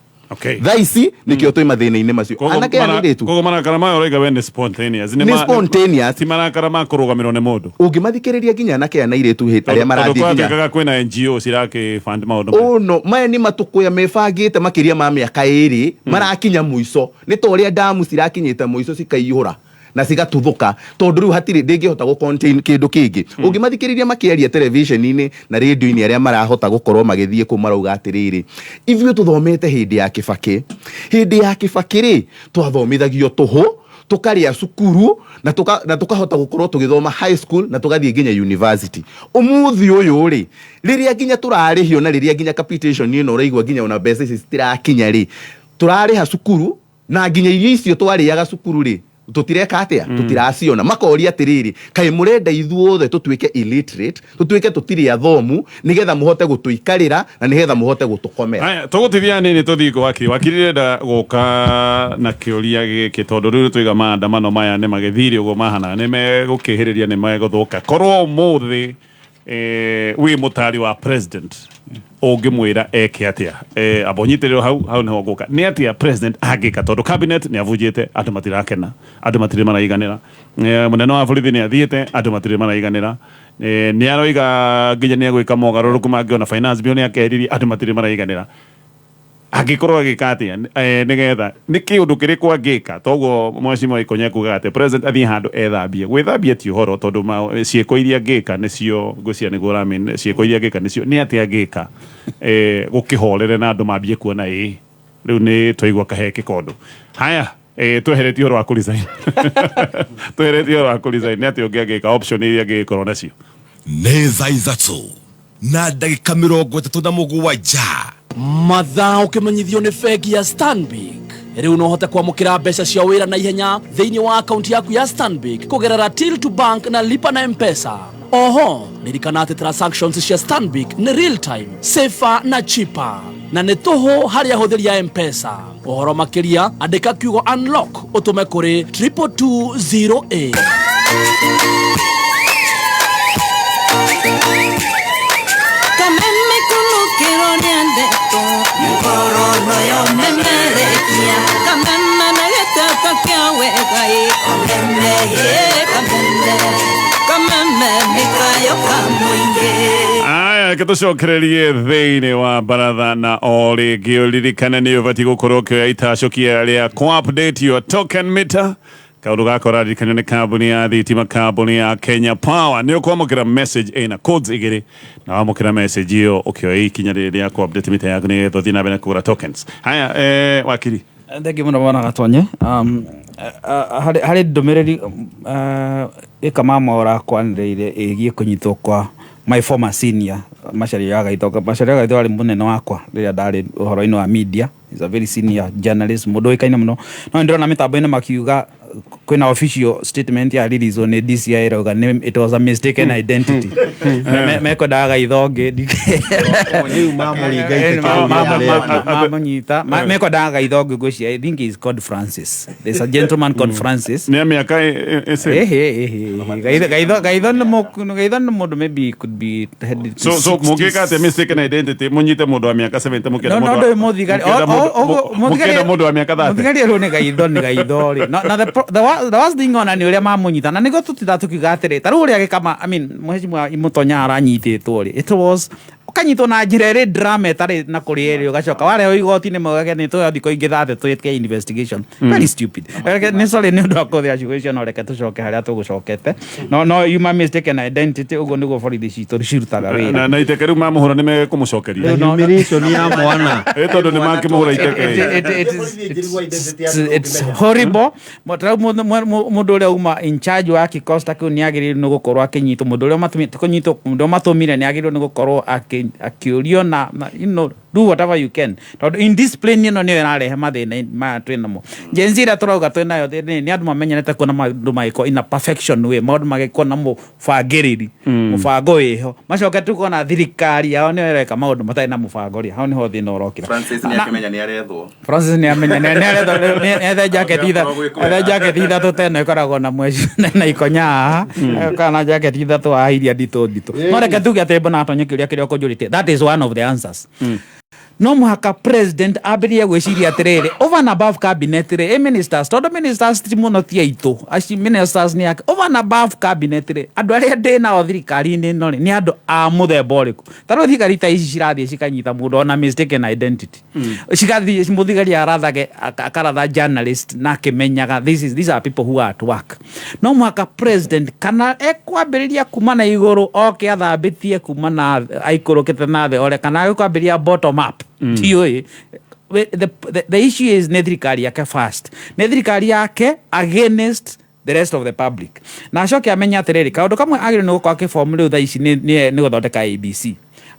Thaa ici nĩkĩo twĩ mathĩna-inĩ macio, anake aya nĩ airĩtu. Koguo marakara maya ũraiga we nĩ spontaneous. Nĩ spontaneous. Ti marakara ma kũrũgamĩrwo nĩ mũndũ. Ũngĩmathikĩrĩria nginya anake aya na airĩtu arĩa Tondũ marathiĩ nginya kwatuĩkaga kwĩna NGO cirakĩ fund maũndũ maya. Ũno maya nĩ matũkũya mebangĩte makĩria ma mĩaka 2, marakinya mũico. Nĩ ta ũrĩa ndamu cirakinyĩte mũico, cikaihũra na cigatuthũka, tondũ rĩu hatirĩ, ndĩngĩhota gũ contain kĩndũ kĩngĩ. Ũngĩmathikĩrĩria makĩaria television-inĩ na radio-inĩ, arĩa marahota gũkorwo magĩthiĩ kũu, marauga atĩrĩrĩ, ithuĩ tũthomete hĩndĩ ya Kĩbakĩ. Hĩndĩ ya Kĩbakĩ rĩ, twathomithagio tũhũ, tũkarĩa cukuru na tukahota gũkorwo tũgĩthoma high school na tũgathiĩ nginya university. Ũmũthĩ ũyũ rĩ, rĩrĩa nginya tũrarĩhio na rĩrĩa nginya capitation ĩno ũraigua nginya ona mbeca ici citirakinya rĩ, tũrarĩha cukuru na nginya irio icio twarĩaga cukuru rĩ, tũtireka atĩa? Tũtiraciona. Makoria atĩrĩrĩ, kaĩ mũrenda ithuothe tũtuĩke illiterate, tũtuĩke tũtirĩ athomu, nĩgetha mũhote gũtũikarĩra na nĩgetha mũhote gũtũkomera? Haya, tũgũtithia nini tũthiĩ kwĩ wakiri. Wakiri, renda gũka na kĩũria gĩkĩ, tondũ rĩu twaiga maandamano maya nĩ magĩthire ũguo mahana, nĩ megũkĩhĩrĩria, nĩ megũthũka. Korwo ũmũthĩ wĩ mũtari wa president, ũngĩmwĩra eke atĩa? Amba ũnyitĩrĩrwo hau hau nĩho ngũka. Nĩ atĩa president angĩka, tondũ cabinet nĩ abunjĩte, andũ matirakena, andũ matirĩ maraiganĩra, mũnene wa borithi nĩ athiĩte, andũ matirĩ maraiganĩra, nĩ aroiga nginya nĩ egwĩka mogarũrũku mangĩ, ona finance bill nĩ akeheririe, andũ matirĩ maraiganĩra. Angĩkorwo agĩka atĩa, nĩgetha nĩ kĩũndũ kĩrĩkũ angĩka? Toguo mheshimiwa Ikonya kugaga atĩ president athiĩ handũ ethambie. Gwĩthambia ti ũhoro, tondũ ciĩko iria angĩka nĩcio ngwĩciria nĩguo ũramean, ciĩko iria angĩka nĩcio. Nĩ atĩa angĩka gũkĩhorere na andũ mambie kuona ĩ rĩu nĩ twaigua kahe kĩkondo? Haya, tweheretie ũhoro wa kũresign, tweheretie ũhoro wa kũresign, nĩ atĩa ũngĩ angĩka, option iria angĩgĩkorwo nacio? Nĩ thaa 3 na ndagĩka 37. Mathaa ũkĩmenyithio nĩ bengi ya Stanbic. Rĩu no ũhote kwamũkĩra mbeca cia wĩra na ihenya thĩinĩ wa akaunti yaku ya Stanbic kũgerera Till to Bank na Lipa na M-Pesa. Oho, ririkana atĩ transactions cia Stanbic nĩ real time, safer na cheaper, na nĩ tũhũ harĩ ahũthĩri a M-Pesa. Ũhoro makĩria, andĩka kiugo unlock ũtũme kũrĩ 22208. Kameme kunukirwo nĩ ndeto ngorono yo memerekia kameme na gĩtata kĩa wega ĩ kameme ĩ kameme kameme mĩkayo ka mũingĩ. Aya, reke tũcokererie thĩinĩ wa baratha na o rĩngĩ ũririkane nĩ ũbatiĩ gũkorwo ũkĩoya itacũkia rĩa kũ-update your token meter. Kaũndũ gaka ũraririkanio nĩ kambuni ya thitima, kambuni ya Kenya Power. Nĩ ũkwamũkĩra message ĩna codes igĩrĩ, na wamũkĩra message ĩyo ũkĩoya ikinya rĩrĩ rĩa kũ-update mita yaku nĩgetha ũthiĩ na mbere na kũgũra tokens. Haya, wakiri. Thengiũ mũno bwana Gatonye. Harĩ ndũmĩrĩri ĩka mama ũrakwanĩrĩire ĩgiĩ kũnyitwo kwa my former senior Macharia wa Gaitho. Macharia wa Gaitho arĩ mũnene wakwa rĩrĩa ndarĩ ũhoro-inĩ wa media. He's a very senior journalist, mũndũ ũĩkaine mũno. No nĩndĩrona mĩtambo-inĩ makiuga kwĩna official statement ya release nĩ DCI ĩrauga nĩ it was a mistaken identity. Mekwendaga Gaitho ũngĩ. Rĩu mamũringa iteke rĩu rĩarĩ. Mamũnyita mekwendaga Gaitho ũngĩ ngwĩciria. I think he's called Francis. There's a gentleman called Francis. Nĩ a mĩaka ĩcĩ? Ehe. Gaitho nĩ mũndũ maybe could be headed to So 60s. mũngĩka atĩa mistaken identity mũnyite mũndũ wa mĩaka 70 mũkĩenda No, no, mũndũ wa- ndũĩ mũthigari mũkĩenda mũndũ wa mĩaka 30? Mũthigari erwo nĩ Gaitho, nĩ Gaitho rĩ. Na the worst thing ona nĩ ũrĩa mamũnyita, na nĩguo tũtinda tũkiuga atĩrĩ, ta rĩu ũrĩa gĩkama, I mean, mheshimiwa Mũtonya aranyitĩtwo rĩ, it was ũkanyitwo na njĩra ĩrĩ drama ĩtarĩ na kũrĩa ĩrĩ, ũgacoka warehwo igoti-inĩ maugage nĩ tũoya thikũ ingĩ 30 twĩke investigation. Very stupid. Nĩ sorry nĩ ũndũ wa kũhũthĩra ciugo icio, no reke tũcoke harĩa tũgũcokete. No yuma mistaken identity, ũguo nĩguo borithi citũ cirutaga wĩra. Na iteke rĩu mamũhũra nĩ mekũmũcokeria? No, no. Humiliation ya mwana. Ĩ tondũ nĩ makĩmũhũra iteke. It's horrible. Tarĩu mũndũ ũrĩa uma in charge wa kikosi ta kĩu nĩ agĩrĩirwo nĩ gũkorwo akĩnyitwo. Mũndũ ũrĩa matũmire, kũnyitwo, mũndũ ũrĩa matũmire nĩ agĩrĩirwo nĩ gũkorwo akĩũrio na do whatever you can, tondũ indiscipline ĩno nĩyo ĩrarehe mathĩna maya twĩ namo. Gen Z ĩrĩa tũrauga twĩ nayo nĩ andũ mamenyerete kuona maũndũ magĩkwo in a perfection way, maũndũ magĩkwo na mũbangĩrĩri, mũbango wĩho. Macoke tukona thirikari yao nĩyo ĩreka maũndũ matarĩ na mũbango rĩ, hau nĩho thĩna ũrokĩra. Francis nĩ akĩmenya nĩ arethwo. Francis nĩ amenya nĩ aretha nĩ ethe jacket itha ethe jacket ithatũ teno ĩkoragwo na mweci na ikonya haha kana na jacket ithatũ haha iria nditũ nditũ. No reke tuge atĩ mbona atonye kĩũria kĩrĩa ũkũnjũrĩtie, that is one of the answers. No mũhaka president ambĩrĩrie gwĩciria atĩrĩrĩ, over and above cabinet rĩ, ĩ ministers, tondũ ministers ti mũno ti aitũ, aci ministers nĩ ake. Over and above cabinet rĩ, andũ arĩa ndĩ nao thirikari-inĩ ĩno rĩ, nĩ andũ a mũthemba ũrĩkũ? Ta rĩu thigari ta ici cirathiĩ cikanyita mũndũ ona mistaken identity, cigathiĩ mũthigari arathage akaratha journalist na akĩmenyaga these are people who are at work. No mũhaka president kana ekwambĩrĩria kuma na igũrũ oke athambĩtie kuma na aikũrũkĩte na thĩ ore, kana ekwambĩrĩria bottom up, tiũĩ. The issue is nĩ thirikari yake first, nĩ thirikari yake against the rest of the public. Na acoke amenye atĩrĩrĩ, kaũndũ kamwe agĩrĩirwo nĩ gũkorwo akĩform rĩu thaa ici nĩ gũthondeka IEBC.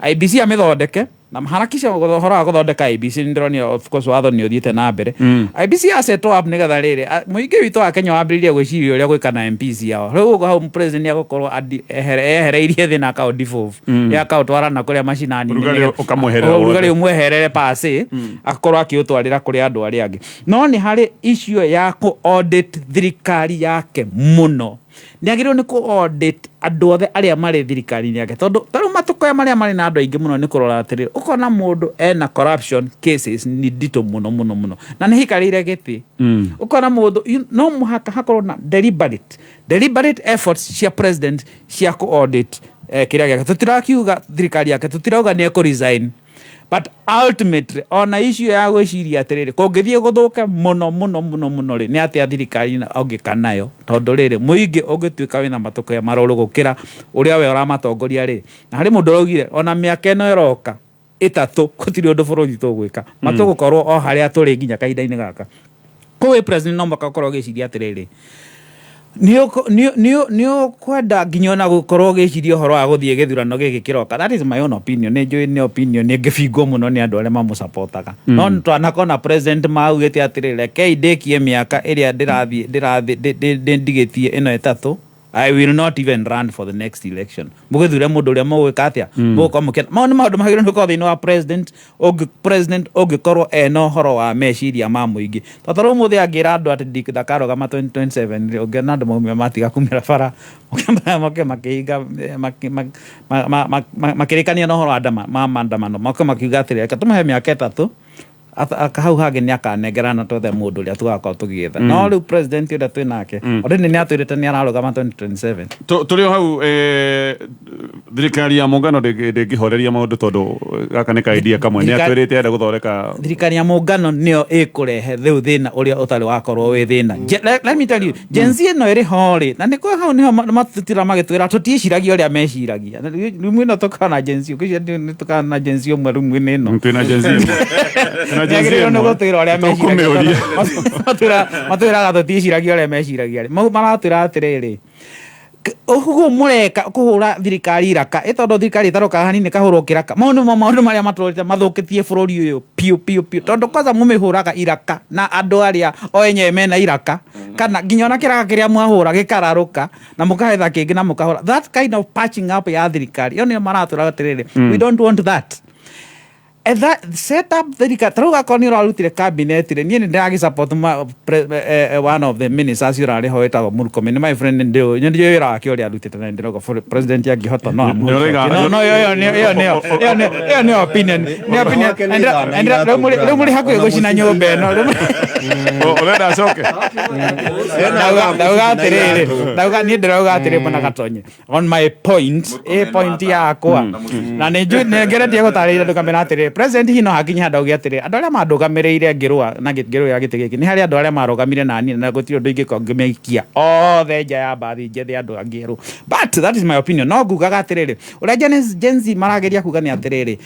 IEBC amĩthondeke na harakisha ũhoro wa gũthondeka IEBC. Nĩ ndĩronire, of course, watho nĩ ũthiĩte na mbere. IEBC ya set up nĩgetha rĩrĩ mũingĩ witũ wa Kenya wambĩrĩrie gwĩciria ũrĩa gwĩka na MPs yao. Rĩu ũguo hau president nĩ egũkorwo ehereirie thĩna akaũdevolve, akaũtwara na kũrĩa macinani. Ũrugarĩ ũkamweherera wothe. Ũrugarĩ ũmweherere pase, akorwo akĩũtwarĩra kũrĩ andũ arĩa angĩ. No nĩ harĩ issue ya kũ audit thirikari yake mũno. Nĩ agĩrĩirwo nĩ kũ audit andũ othe arĩa marĩ thirikari-inĩ yake, tondũ tarĩu matũkũya marĩa marĩ na andũ aingĩ mũno nĩ kũrora atĩrĩrĩ, ũkona mũndũ ena corruption cases nĩ nditũ mũno mũno mũno na nĩ aikarĩire gĩtĩ. Ũkona mũndũ no mũhaka hakorwo na deliberate efforts cia president cia kũ audit kĩrĩa gĩake. Tũtirakiuga thirikari yake, tũtirauga nĩ ekũ resign, but ultimately ona issue ya gwĩciria atĩrĩrĩ, kũngĩthiĩ gũthũke mũno mũno mũno mũno rĩ, nĩ atĩa thirikari ũngĩka nayo? Tondũ rĩrĩ, mũingĩ ũngĩtuĩka wĩna matũkũya marũrũ gũkĩra ũrĩa we ũramatongoria rĩ, na harĩ mũndũ ũraugire ona mĩaka ĩno ĩroka ĩtatũ gũtirĩ ũndũ bũrũri tũgwĩka, matũgũkorwo o harĩa tũrĩ nginya kahinda-inĩ gaka. Koguo president no mũhaka ũkorwo ũgĩciria atĩrĩrĩ, Nĩ ũkwenda nginya ona gũkorwo ũgĩciria ũhoro wa gũthiĩ gĩthurano gĩkĩ kĩroka. That is my own opinion. Nĩ njũĩ nĩ opinion ĩngĩbingwo mũno nĩ andũ arĩa mamũcapotaga, no twanakona president maugĩte atĩrĩ, rekei ndĩkie mĩaka ĩrĩa ndĩrathiĩ ndĩrathiĩ ndigĩtie ĩno 3. I will not even run for the next election. Mũgĩthure mũndũ ũrĩa mũgwĩka atĩa, mũgũkorwo mũkĩenda. Mau nĩ maũndũ magĩrĩirwo nĩ gũkorwo thĩinĩ wa president. Ũngĩ president ũngĩkorwo ena ũhoro wa meciria ma mũingĩ, tondũ rĩu ũmũthĩ angĩra andũ atĩ ndakarũgama 2027 rĩ, ũngĩona andũ maumĩra matiga kumĩra bara, moke makĩhinga makĩrĩkania na ũhoro wa ma maandamano, moke makiuga atĩrĩ, reke tũmũhe mĩaka 3, hau hangĩ nĩ akanengerana twethe mũndũ ũrĩa tũgakorwo tũgĩetha. No rĩu president ũrĩa twĩ nake already nĩ atwĩrĩte nĩ ararũgama 2027. Tũrĩ o hau, thirikari ya mũngano ndĩngĩhoreria maũndũ, tondũ gaka nĩ ka idea kamwe nĩ atwĩrĩte enda gũthondeka. Thirikari ya mũngano nĩyo ĩkũrehe rĩu thĩna ũrĩa ũtarĩ wakorwo wĩ thĩna. Let me tell you, Gen Z ĩno ĩrĩ ho rĩ, na nĩkũo hau nĩho matutira magĩtwĩra tũtiĩciragia ũrĩa meciragia. Na rumu ĩno tũkoragwo na Gen Z, ngwĩciria nĩ tũkoragwo na Gen Z ũmwe rumu-inĩ ĩno. Twĩna Gen Z ĩmwe. Twĩna Gen Z Nĩagĩrĩirwo nĩ ĩmwe. gũtwĩra ũrĩa meciragia. Tũkũmĩũria. Matwĩraga tũtiĩciragia ũrĩa meciragia rĩ. Mau maratwĩra atĩrĩrĩ, ũguo mũreka kũhũra thirikari iraka, ĩ tondũ thirikari ĩtarokaga hanini ĩkahũrwo kĩraka. Mau nĩmo maũndũ marĩa matũrĩte mathũkĩtie bũrũri ũyũ piũ piũ piũ, tondũ kwanza mũmĩhũraga iraka na andũ arĩa o enyewe mena iraka, kana nginya ona kĩraka kĩrĩa mwahũra gĩkararũka na mũkahetha kĩngĩ na mũkahũra. That kind of patching up ya thirikari ĩyo nĩyo maratwĩra atĩrĩrĩ, we don't want that. And that set up thirikari, ta rĩu akorwo nĩ ũrarutire cabinet rĩ, niĩ nĩ ndĩragĩ support one of the ministers ũrarĩ ho wĩtagwo Murkomen. Nĩ my friend, ndĩũĩ nĩ ndĩũĩ wĩra wake ũrĩa arutĩte, na ndĩrauga for president angĩhota no amũcokie. No ĩyo nĩyo opinion, nĩ opinion. Wake nĩ ithano Rĩu mũrĩ hakuhĩ gũcina nyũmba ĩno. Ũrenda acoke? Ndauga atĩrĩrĩ, ndauga niĩ ndĩrauga atĩrĩ, mbona gatonye on my point, ĩ point yakwa, na nĩ njũĩ nĩ ngeretie gũtarĩria andũ kamera atĩrĩrĩ, president hihi no hakinye handũ auge atĩrĩ, andũ arĩa mandũgamĩrĩire ngĩrũa na ngĩrũĩra gĩtĩ gĩkĩ, nĩ harĩ andũ arĩa marũgamire na niĩ, na gũtirĩ ũndũ ingĩkorwo ngĩmaikia othe nja ya mbathi njethe andũ angĩ erũ. But that is my opinion. No ngugaga atĩrĩrĩ, ũrĩa Gen Z marageria kuga nĩ atĩrĩrĩ,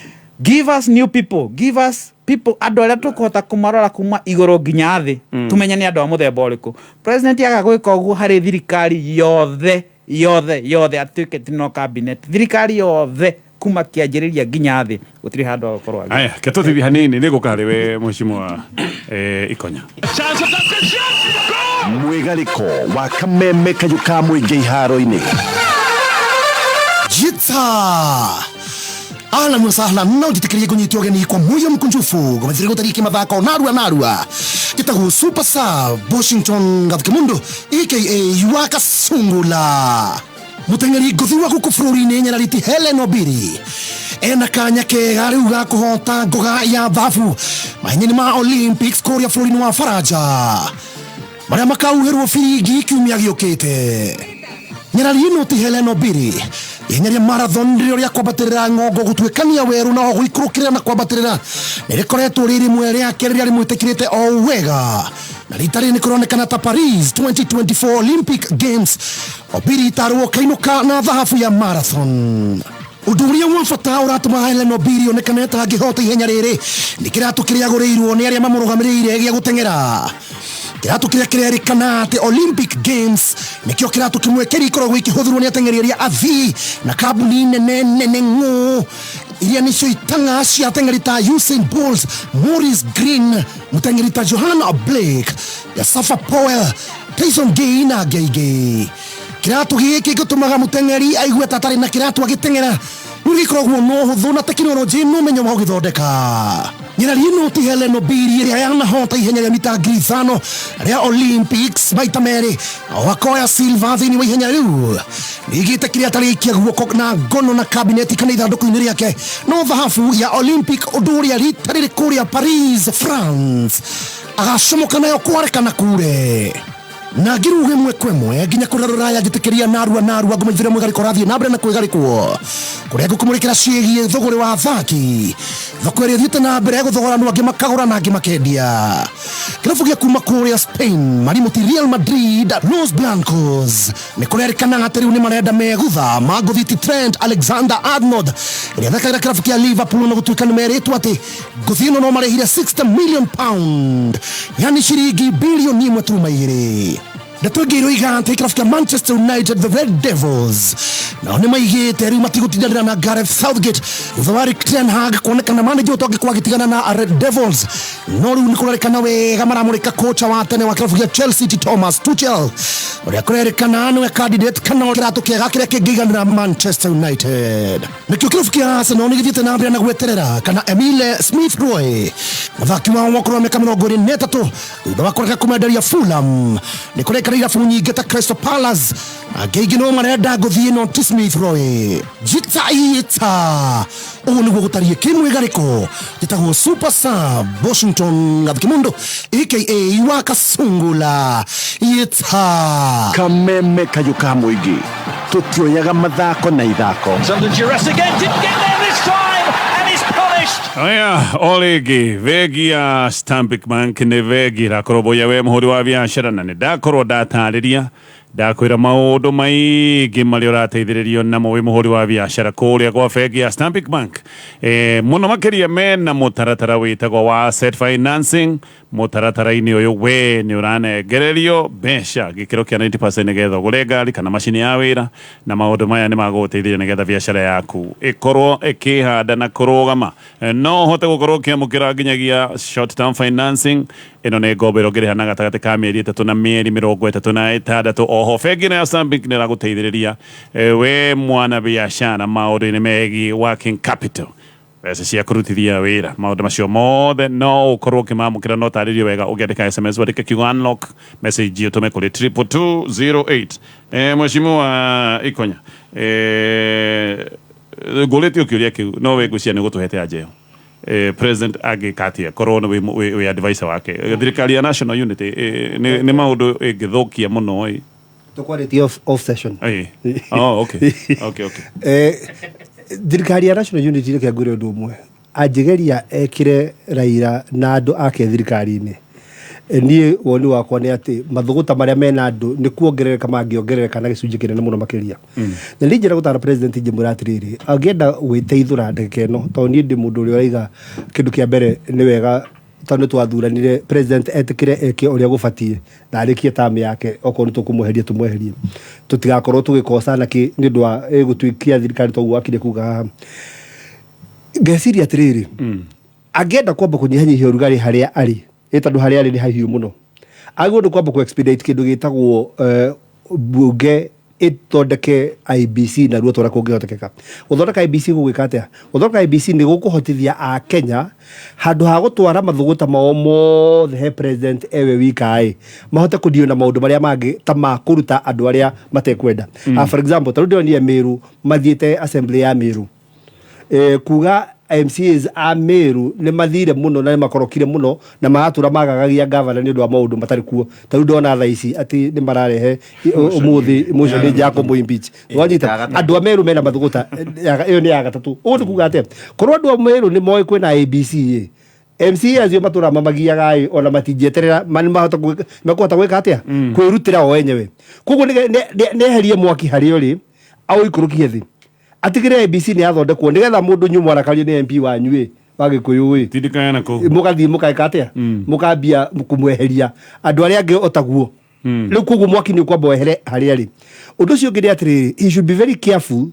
give us new people, give us people, andũ arĩa tũkũhota kũmarora kuma igũrũ nginya thĩ, tũmenye nĩ andũ a mũthemba ũrĩkũ. President aga gwĩka ũguo harĩ thirikari yothe yothe yothe, atuĩke ti no cabinet, thirikari yothe kuma kĩanjĩrĩria nginya thĩ, gũtirĩ handũ agũkorwo agĩ. Aya, ke tũthithi hanini, nĩ gũka harĩ we mheshimiwa Ikonya. Mwĩgarĩko wa kameme kayũ ka mũingĩ iharo-inĩ. Jita ahlan wa sahlan, no njĩtĩkĩrie ngũnyite ũgeni kwa moyo mkunjufu ngũmethire gũtariki mathako narua narua. Njĩtagwo Super Sub Washington Gathukimundu aka Wakasungula. Mũteng'eri ngũthi wa gũkũ bũrũri-inĩ Nyarariti Helen Obiri ena kanya kega rĩu ga kũhota ngoga ya thahabu mahenya-inĩ ma Olympics kũrĩa bũrũri-inĩ wa Faranja, marĩa makauhĩrwo biringi kiumia gĩũkĩte. Nyarari ĩno ti Helen Obiri, ihenya rĩa marathon rĩrĩa rĩa kwambatĩrĩra ng'ongo, gũtuĩkania werũ na gũikũrũkĩrĩra na kwambatĩrĩra, nĩ rĩkoretwo rĩ rĩmwe rĩake rĩrĩa rĩmwĩtĩkĩrĩte o wega, na rita rĩrĩ nĩ kũronekana ta Paris 2024 Olympic Games Obiri tarwo kainũka na thahabu ya marathon. Ũndũ ũrĩa wa bata ũratũma Helen Obiri onekane ta angĩhota ihenya rĩrĩ nĩ kĩratũ kĩrĩa agũrĩirwo nĩ arĩa mamũrũgamĩrĩire gĩa gũteng'era, kĩratũ kĩrĩa kĩrerĩkana atĩ Olympic Games nĩkĩo kĩratũ kĩmwe kĩrĩa ikoragwo ikĩhũthĩrwo nĩ ateng'eri arĩa athii na kambuni nene nene ng'ũ iria nĩcio itang'a cia ateng'eri ta Usain Bolt, Maurice Green, mũteng'eri ta Johanna Blake, Yasafa Powell, Tyson Gay na angĩ aingĩ. Kĩratũ gĩkĩ gĩtũmaga mũteng'eri aigue ta atarĩ na kĩratũ agĩteng'era, rĩu gĩkoragwo na ũhũthũ na tekinoronjĩ na ũmenyo wa gũgĩthondeka. Nyarari ĩno ti Helen Obiri ĩrĩa yanahota ihenya rĩa mita 5,000 rĩa Olympics maita merĩ, o akoya silver thĩinĩ wa ihenya rĩu. Nĩigĩte kĩrĩa atarĩkia guoko na ngono na kabineti kana ithandũkũ-inĩ rĩake no thahabu ya Olympic, ũndũ ũrĩa rita rĩrĩ kũrĩa Paris, France agacomoka nayo kware kana kure na ngiruga ĩmwe kwa ĩmwe nginya kũrĩa rũraya. Njĩtĩkĩria narua narua ngũmenyithĩria mwĩgarĩko ũrathiĩ na mbere na kwĩgarĩkwo, kũrĩa ngũkũmũrĩkĩra ciĩgiĩ thũgũrĩ wa athaki, thoko ĩrĩa ĩthiĩte na mbere gũthogoranwo, angĩ makagũra na angĩ makendia. Kĩrabu gĩa kuma kũrĩa Spain marimũti Real Madrid, Los Blancos, nĩ kũrerĩkana atĩ rĩu nĩ marenda megutha mangũthiti Trent Alexander Arnold ĩrĩa athakagĩra kĩrabu kĩa Liverpool, na gũtuĩka nĩ merĩtwo atĩ ngũthi ĩno no marĩhire £60 million, yani ciringi bilioni 1.2. Ndeto ĩngĩ iroiga atĩ kĩrabu kĩa Manchester United, the Red Devils, nao nĩ maigĩte rĩu matigũtindanĩra na Gareth Southgate thutha wa Erik ten Hag kuonekana manager ũtangĩkorwo agĩtigana na Red Devils. No rĩu nĩ kũrerĩkana wega maramũrĩka kocha wa tene wa kĩrabu gĩa Chelsea ti Thomas Tuchel, ũrĩa kũrerĩkana nĩwe candidate kana kĩratũ kĩega kĩrĩa kĩngĩiganĩra Manchester United. Nĩkĩo kĩrabu kĩa Arsenal nĩ gĩthiĩte na mbere na gweterera kana Emile Smith Rowe, mũthaki wao wa ũkũrũ wa mĩaka 23, thutha wa kũrega kũmenderia Fulham. Nĩ kũrekana irabu nyingĩ ta Crystal Palace angĩ aingĩ no marenda gũthiĩ, no ti Smith Rowe. Jita ita ũũ nĩguo gũtariĩ kĩmwĩgarĩko. Njĩtagwo Super Sub Washington Gathikimundo, aka wa Kasungula ita. Kameme kayũ ka mũingĩ, tũtioyaga mathako na ithako. Under duress again, didn't get there this time, and is punished. Aya, o rĩngĩ bengi ya Stanbic Bank nĩ bengi ĩrakorwo we mũhũri wa biacara, na nĩ ndakorwo ndatarĩria, ndakwĩra maũndũ maingĩ marĩa ũrateithĩrĩrio namo wĩ mũhũri wa biacara kũrĩa gwa bengi ya Stanbic Bank. Mũno makĩria mena mũtaratara wĩtagwo wa asset financing. Mũtaratara-inĩ ũyũ we nĩ ũranengererio mbeca gĩkĩro kĩa 90% nĩgetha ũgũre ngari kana macini ya wĩra, na maũndũ maya nĩ magũgũteithĩrĩria nĩgetha biacara yaku ĩkorwo ĩkĩhanda na kũrũgama. No ũhote gũkorwo ũkĩamũkĩra nginyagia short term financing. Ĩno nĩ ngombo ĩrĩa ũngĩrĩha na gatagatĩ ka mĩeri 3 na mĩeri 36. Oho bengi ĩno ya Stanbic nĩ ĩragũteithĩrĩria we mwana biacara maũndũ-inĩ megiĩ working capital, mbeca cia kũrutithia wĩra. Maũndũ macio mothe no ũkorwo ũkĩmamũkĩra, no tarĩrio wega ũngĩandĩka SMS, wandĩke kiugo "unlock message", ũtũme kũrĩ 22208. Mheshimiwa Ikonya, ngũrĩtie kĩũria kĩu, no we ngwĩciria nĩ ũgũtũhete anja ĩyo. President angĩka atĩa korwo nĩ wĩ advisor wake? Thirikari ya national unity nĩ maũndũ ĩngĩthũkia mũno ĩ? Tũkwarĩtie off session. Oh, okay. Thirikari ya national unity, reke ngwĩre ũndũ ũmwe, angĩgeria ekĩre Raila na andũ ake thirikari-inĩ, niĩ woni wakwa nĩ atĩ mathũgũta marĩa mena andũ nĩ kuongerereka mangĩongerereka na gĩcunjĩ kĩnene mũno makĩria. Na niĩ njĩra gũtara president, njĩmwĩra atĩrĩrĩ, angĩenda gwĩteithũra ndagĩka ĩno, tondũ niĩ ndĩ mũndũ ũrĩa ũraiga kĩndũ kĩa mbere nĩ wega, tondũ nĩ twathuranire president, etĩkĩre eke ũrĩa gũbatiĩ na arĩkie term yake. Okorwo nĩ tũkũmweheria, tũmweherie, tũtigakorwo tũgĩkosana kĩ nĩ ũndũ wa gũtuĩkia thirikari toguo wakire kuga haha. Ngeciria atĩrĩrĩ, angĩenda kwamba kũnyihanyihia ũrugarĩ harĩa arĩ, ĩ tondũ harĩa arĩ nĩ hahiũ mũno, agĩrĩirwo nĩ kwamba kũ expedite kĩndũ gĩtagwo bunge ĩthondeke IEBC narua ta ũrĩa kũngĩhotekeka. Gũthondeka IEBC gũgwĩka atĩa? Gũthondeka IEBC nĩ gũkũhotithia a Kenya, handũ ha gũtwara mathũgũta mao mothe he president ewe wika ĩ, mahote kũdeal na maũndũ marĩa mangĩ ta ma kũruta andũ arĩa matekwenda. For example, ta rĩu ndĩronire Meru mathiĩte assembly ya Meru, kuga MCAs a Meru nĩ mathire mũno na nĩ makorokire mũno na maratũra magagagia gavana nĩ ũndũ wa maũndũ matarĩ kuo. Ta rĩu ndona thaa ici atĩ nĩ mararehe ũmũthĩ motion nĩ ya kũmũ impeach. Wanyita, andũ a Meru mena mathũgũta. Ĩyo nĩ ya gatatũ. Ũguo nĩ kuga atĩa? Korwo andũ a Meru nĩ moĩ kwĩna IEBC ĩ, MCA acio matũra mamagiaga ĩ, ona matingĩeterera nĩ mahota mekũhota gwĩka atĩa? Kwĩrutĩra o enyewe. Koguo nĩ eherie mwaki harĩa ũrĩ, aũikũrũkie thĩ, atigĩrĩre IEBC nĩ yathondekwo, nĩgetha mũndũ nyũ mwarakario nĩ MP wanyu ĩ wa Gĩkũyũ ĩ, tindĩkaya na kũu. Mũgathiĩ mũkaĩka atĩa? Mũkambia kũmweheria andũ arĩa angĩ otaguo. Rĩu koguo mwaki nĩ ũkwamba wehere harĩa arĩ. Ũndũ ũcio ũngĩ nĩ atĩrĩrĩ, he should be very careful,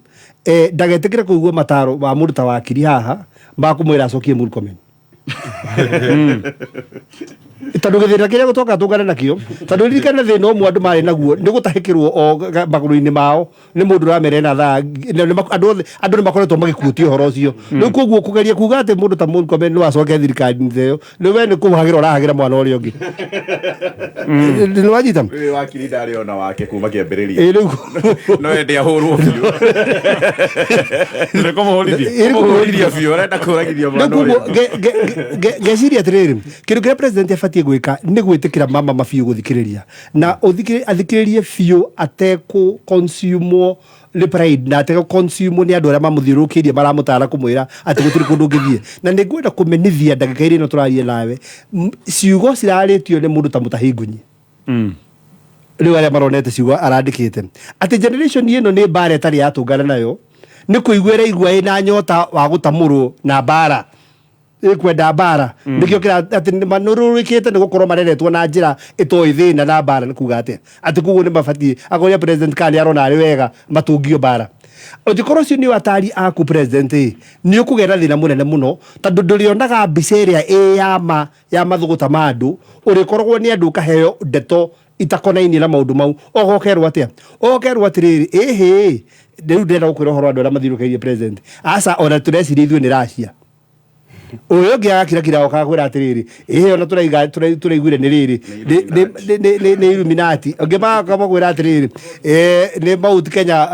ndagetĩkĩre kũigua mataro ma mũndũ ta wakiri haha ma kũmwĩra acokie Murkomen, tondũ gĩthĩna kĩrĩa gũtoka tũngane nakĩo, tondũ ririkane thĩna ũmwe andũ marĩ naguo nĩ gũtahĩkĩrwo o magũrũ-inĩ mao nĩ mũndũ ũramera ena thaa andũ othe, andũ nĩ makoretwo magĩkuotia ũhoro ũcio. Rĩu koguo kũgeria kuga atĩ mũndũ ta Murkomen no acoke thirikari-inĩ ta ĩyo, nĩ we nĩ kũhagĩra ũrahagĩra mwana ũrĩa ũngĩ. Nĩ wanyita? Ũyũ wakiri ndarĩ ona wake kuma kĩambĩrĩria. Ĩ, rĩu no ende ahũrwo biũ. Nĩ kũmũhũrithia. Ĩ, nĩ kũmũhũrithia biũ, arenda kũragithia Rĩu mwana ũrĩa koguo ũngĩ. ngeciria atĩrĩrĩ, kĩndũ kĩrĩa president abatiĩ gwĩka nĩ gwĩtĩkĩra mama mabiũ gũthikĩrĩria na athikĩrĩrie biũ atekũ consumwo nĩ pride na atekũ consumwo nĩ andũ arĩa mamũthiũrũrũkĩirie maramũtara kũmwĩra atĩ gũtirĩ kũndũ ũngĩthiĩ. Na nĩ ngwenda kũmenithia ndagĩka iria ĩno tũraria nawe, ciugo cirarĩtio nĩ mũndũ ta Mũtahi Ngunyi. Rĩu arĩa maronete ciugo arandĩkĩte atĩ generation ĩno nĩ mbara ĩtarĩ yatũngana nayo, nĩ kũigua ĩraigua ĩna nyota wa gũtamũrwo na mbara. Ĩkwenda mbara nĩkĩo kĩra atĩ nĩ manũrũrĩkĩte nĩ gũkorwo mareretwo na njĩra ĩtoĩ thĩna na mbara. Nĩ kuga atĩa atĩ koguo nĩ mabatiĩ akoria president kana nĩ arona arĩ wega matũngio mbara? Ũngĩkorwo ũcio nĩ atari aku president ĩ, nĩ ũkũgĩa na thĩna mũnene mũno, tondũ ndũrĩonaga mbica ĩrĩa ĩ ya ma ya mathũgũta ma andũ. Ũrĩkoragwo nĩ andũ ũkaheo ndeto itakonainie na maũndũ mau, ogokerwo atĩa, ogokerwo atĩrĩrĩ, ĩhĩ, rĩu ndĩrenda gũkwĩra ũhoro wa andũ arĩa mathiũrũrũkĩirie president. Aca, ona tũreciria ithuĩ nĩ Russia. Ũyũ ũngĩ agakirakira okaga kwĩra atĩrĩrĩ, ĩhĩ, ona tũraiga tũraiguire nĩ rĩrĩ nĩ Illuminati. Ũngĩ makamũkwĩra atĩrĩrĩ, nĩ Mount Kenya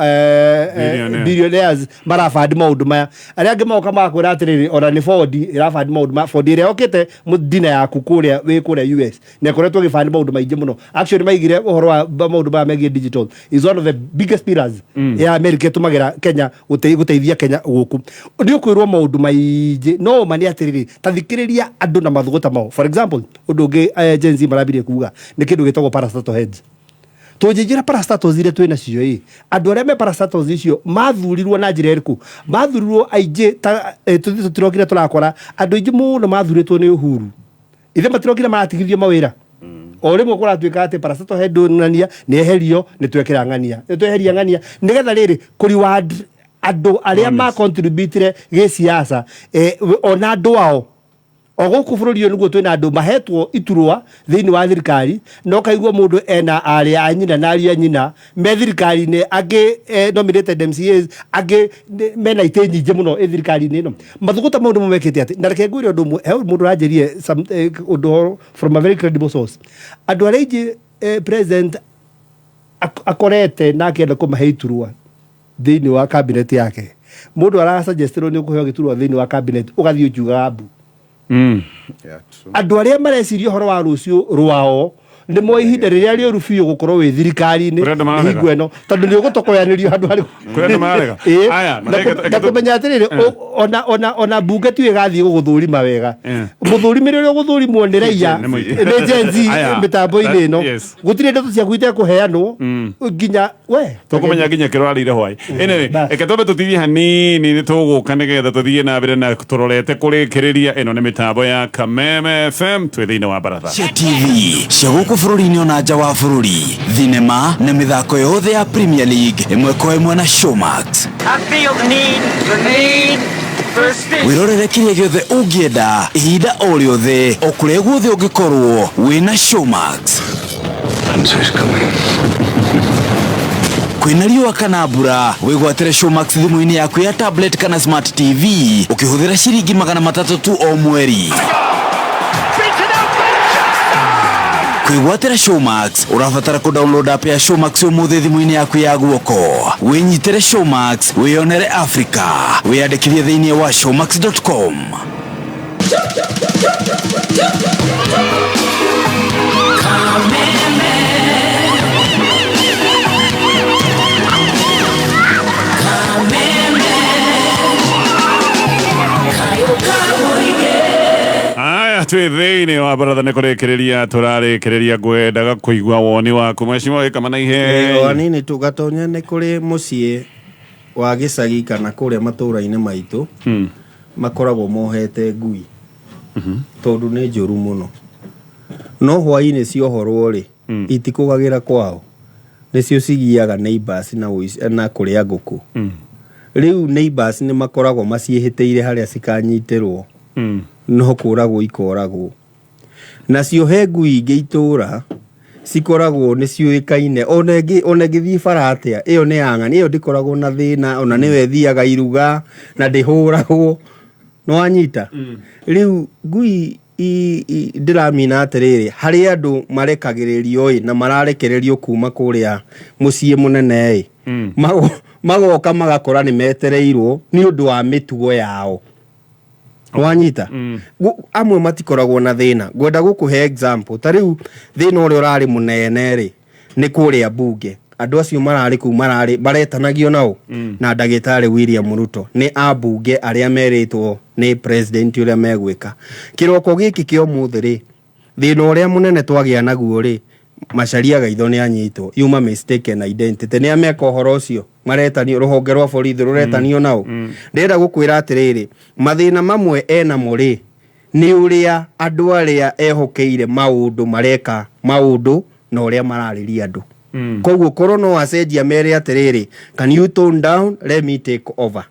Billionaire. Billionaires marabandi maũndũ maya. Arĩa angĩ moka magakwĩra atĩrĩrĩ, ona nĩ Ford ĩrabandi maũndũ ma Ford ĩrĩa yokĩte dina yaku kũrĩa wĩ kũrĩa US na ĩkoretwo ĩgĩbandi maũndũ maingĩ mũno. Actually, maigire ũhoro wa maũndũ maya megiĩ digital is one of the biggest pillars ya America ĩtũmagĩra Kenya gũteithia Kenya gũkũ. Nĩ ũkwĩrwo maũndũ maingĩ, no ma nĩ atĩrĩrĩ, ta thikĩrĩria andũ na mathũgũta mao. For example, ũndũ ũngĩ Gen Z marambirie kuga nĩ kĩndũ gĩtagwo parastatal heads. Tũnjĩnjĩra parastatals iria twĩ nacio ĩ, andũ arĩa me parastatals icio mathurirwo na njĩra ĩrĩkũ? Mathurirwo aingĩ ta tũthiĩ tũtirokire tũrakora andũ aingĩ mũno mathurĩtwo nĩ Uhuru. Ithe matirokire maratigithio mawĩra o rĩmwe. Kũratuĩka atĩ parastatal head ng'ania nĩ eherio, nĩ twekĩra ng'ania, nĩ tweheria ng'ania, nĩgetha rĩrĩ kũ reward andũ arĩa ma contributire gĩsiasa ona andũ ao o gũkũ bũrũri ũyũ. Nĩguo twĩna andũ mahetwo iturwa thĩinĩ wa thirikari, no kaigua mũndũ ena arĩ a nyina na ariũ a nyina me thirikari-inĩ, angĩ nominated MCAs, angĩ mena itĩ nyingĩ mũno ĩ thirikari-inĩ ĩno. Mathũgũta mau nĩmo mekĩte atĩ. Na reke ngwĩre ũndũ ũmwe, he mũndũ ũranjĩrie ũndũ from a very credible source. Andũ arĩa aingĩ president akorete na akĩenda kũmahe iturwa thĩinĩ wa cabinet yake, mũndũ arasuggestĩrwo nĩ ũkũheo gĩturwa thĩinĩ wa cabinet, ũgathiĩ ũkiugaga mbu. Yeah, true. Andũ arĩa mareciria ũhoro wa rũciũ rwao nĩ mo ihinda rĩrĩa rĩũru biũ gũkorwo wĩ thirikari-inĩ Kũrĩ andũ mararega. hingo ĩno, tondũ nĩ ũgũtokoyanĩrio handũ harĩ Kũrĩ andũ mararega. Ĩĩ. Aya, Na na kũmenya atĩrĩrĩ, ona mbunge tiyo ĩgathiĩ gũgũthũrima wega. Mũthũrimĩre ũrĩa ũgũthũrimwo nĩ raia Nĩ mũingĩ. nĩ Gen Z Aya. mĩtambo-inĩ ĩno. Gũtirĩ ndeto ciaku itekũheanwo nginya we Tũkũmenya nginya kĩrwarĩire hwaĩ. Anyway, Bas. Reke twambe tũtithie hanini, nĩ tũgũka nĩgetha tũthiĩ na mbere na tũrorete kũrĩkĩrĩria. Ĩno nĩ mĩtambo ya Kameme FM, twĩ thĩinĩ wa baratha cia TV cia gũkũ bũrũri-inĩ ona nja wa bũrũri, thinema na mĩthako yothe ya Premier League ĩmwe kwa ĩmwe na Showmax. I feel the need for speed. Wĩrorere kĩrĩa gĩothe ũngĩenda ihinda o rĩothe o kũrĩa guothe ũngĩkorwo wĩna Showmax. Kwĩna riũa kana mbura, wĩgwatĩre Showmax thimũ-inĩ yaku ya tablet kana smart TV ũkĩhũthĩra ciringi 300 tu o mweri. Kwĩgwatĩra Showmax ũrabatara kũ download app ya Showmax ũmũthĩ thimũ-inĩ yaku ya guoko. Wĩnyitĩre Showmax, wĩyonere Africa. Wĩyandĩkithie thĩinĩ wa showmax.com. Aya, twĩ thĩinĩ wa baratha, nĩ kũrĩkĩrĩria tũrarĩkĩrĩria. Ngwendaga kũigua woni waku, mheshimiwa gĩkama na O ihe hanini tu, Gatonya, nĩ kũrĩ mũciĩ wa gĩcagi kana kũrĩa matũũra-inĩ maitũ makoragwo mohete ngui tondũ nĩ njũru mũno, no hwaĩ-inĩ ciohorwo rĩ, itikũgagĩra kwao, nĩcio cigiaga neighbors na na kũrĩa ngũkũ. Rĩu neighbors nĩ makoragwo maciĩhĩtĩire harĩa cikanyitĩrwo no kũragwo ikoragwo. Nacio he ngui ingĩ itũra cikoragwo nĩ ciũĩkaine, ona ĩngĩthiĩ bara atĩa, ĩyo nĩ ya ng'ani, ĩyo ndĩkoragwo na thĩna, ona nĩyo ĩthiaga iruga na ndĩhũragwo. Nĩ wanyita? Rĩu ngui ndĩramina atĩrĩrĩ, harĩ andũ marekagĩrĩrio ĩ na mararekererio kuma kũrĩa mũciĩ mũnene ĩ, magoka magakora nĩ metereirwo nĩ ũndũ wa mĩtugo yao. Wanyita? Amwe matikoragwo na thĩna. Ngwenda gũkũhe example, ta rĩu thĩna ũrĩa ũrarĩ mũnene rĩ, nĩ kũrĩa mbunge. Andũ acio mararĩ kũu mararĩ maretanagio nao na ndagĩtarĩ William Ruto nĩ ambunge arĩa merĩtwo nĩ president ũrĩa megwĩka. Kĩroko gĩkĩ kĩa ũmũthĩ rĩ, thĩna ũrĩa mũnene twagĩa naguo rĩ, Macharia Gaitho nĩ anyitwo yuma mistaken identity. Nĩ ameka ũhoro ũcio maretanio, rũhonge rwa borithi rũretanio nao. Ndĩrenda gũkwĩra atĩrĩrĩ, mathĩna mamwe enamo rĩ. Nĩ ũrĩa andũ arĩa ehokeire maũndũ mareka maũndũ na ũrĩa mararĩria andũ. Koguo korwo no acenjia mere atĩrĩrĩ, "Can you tone down? Let me take over."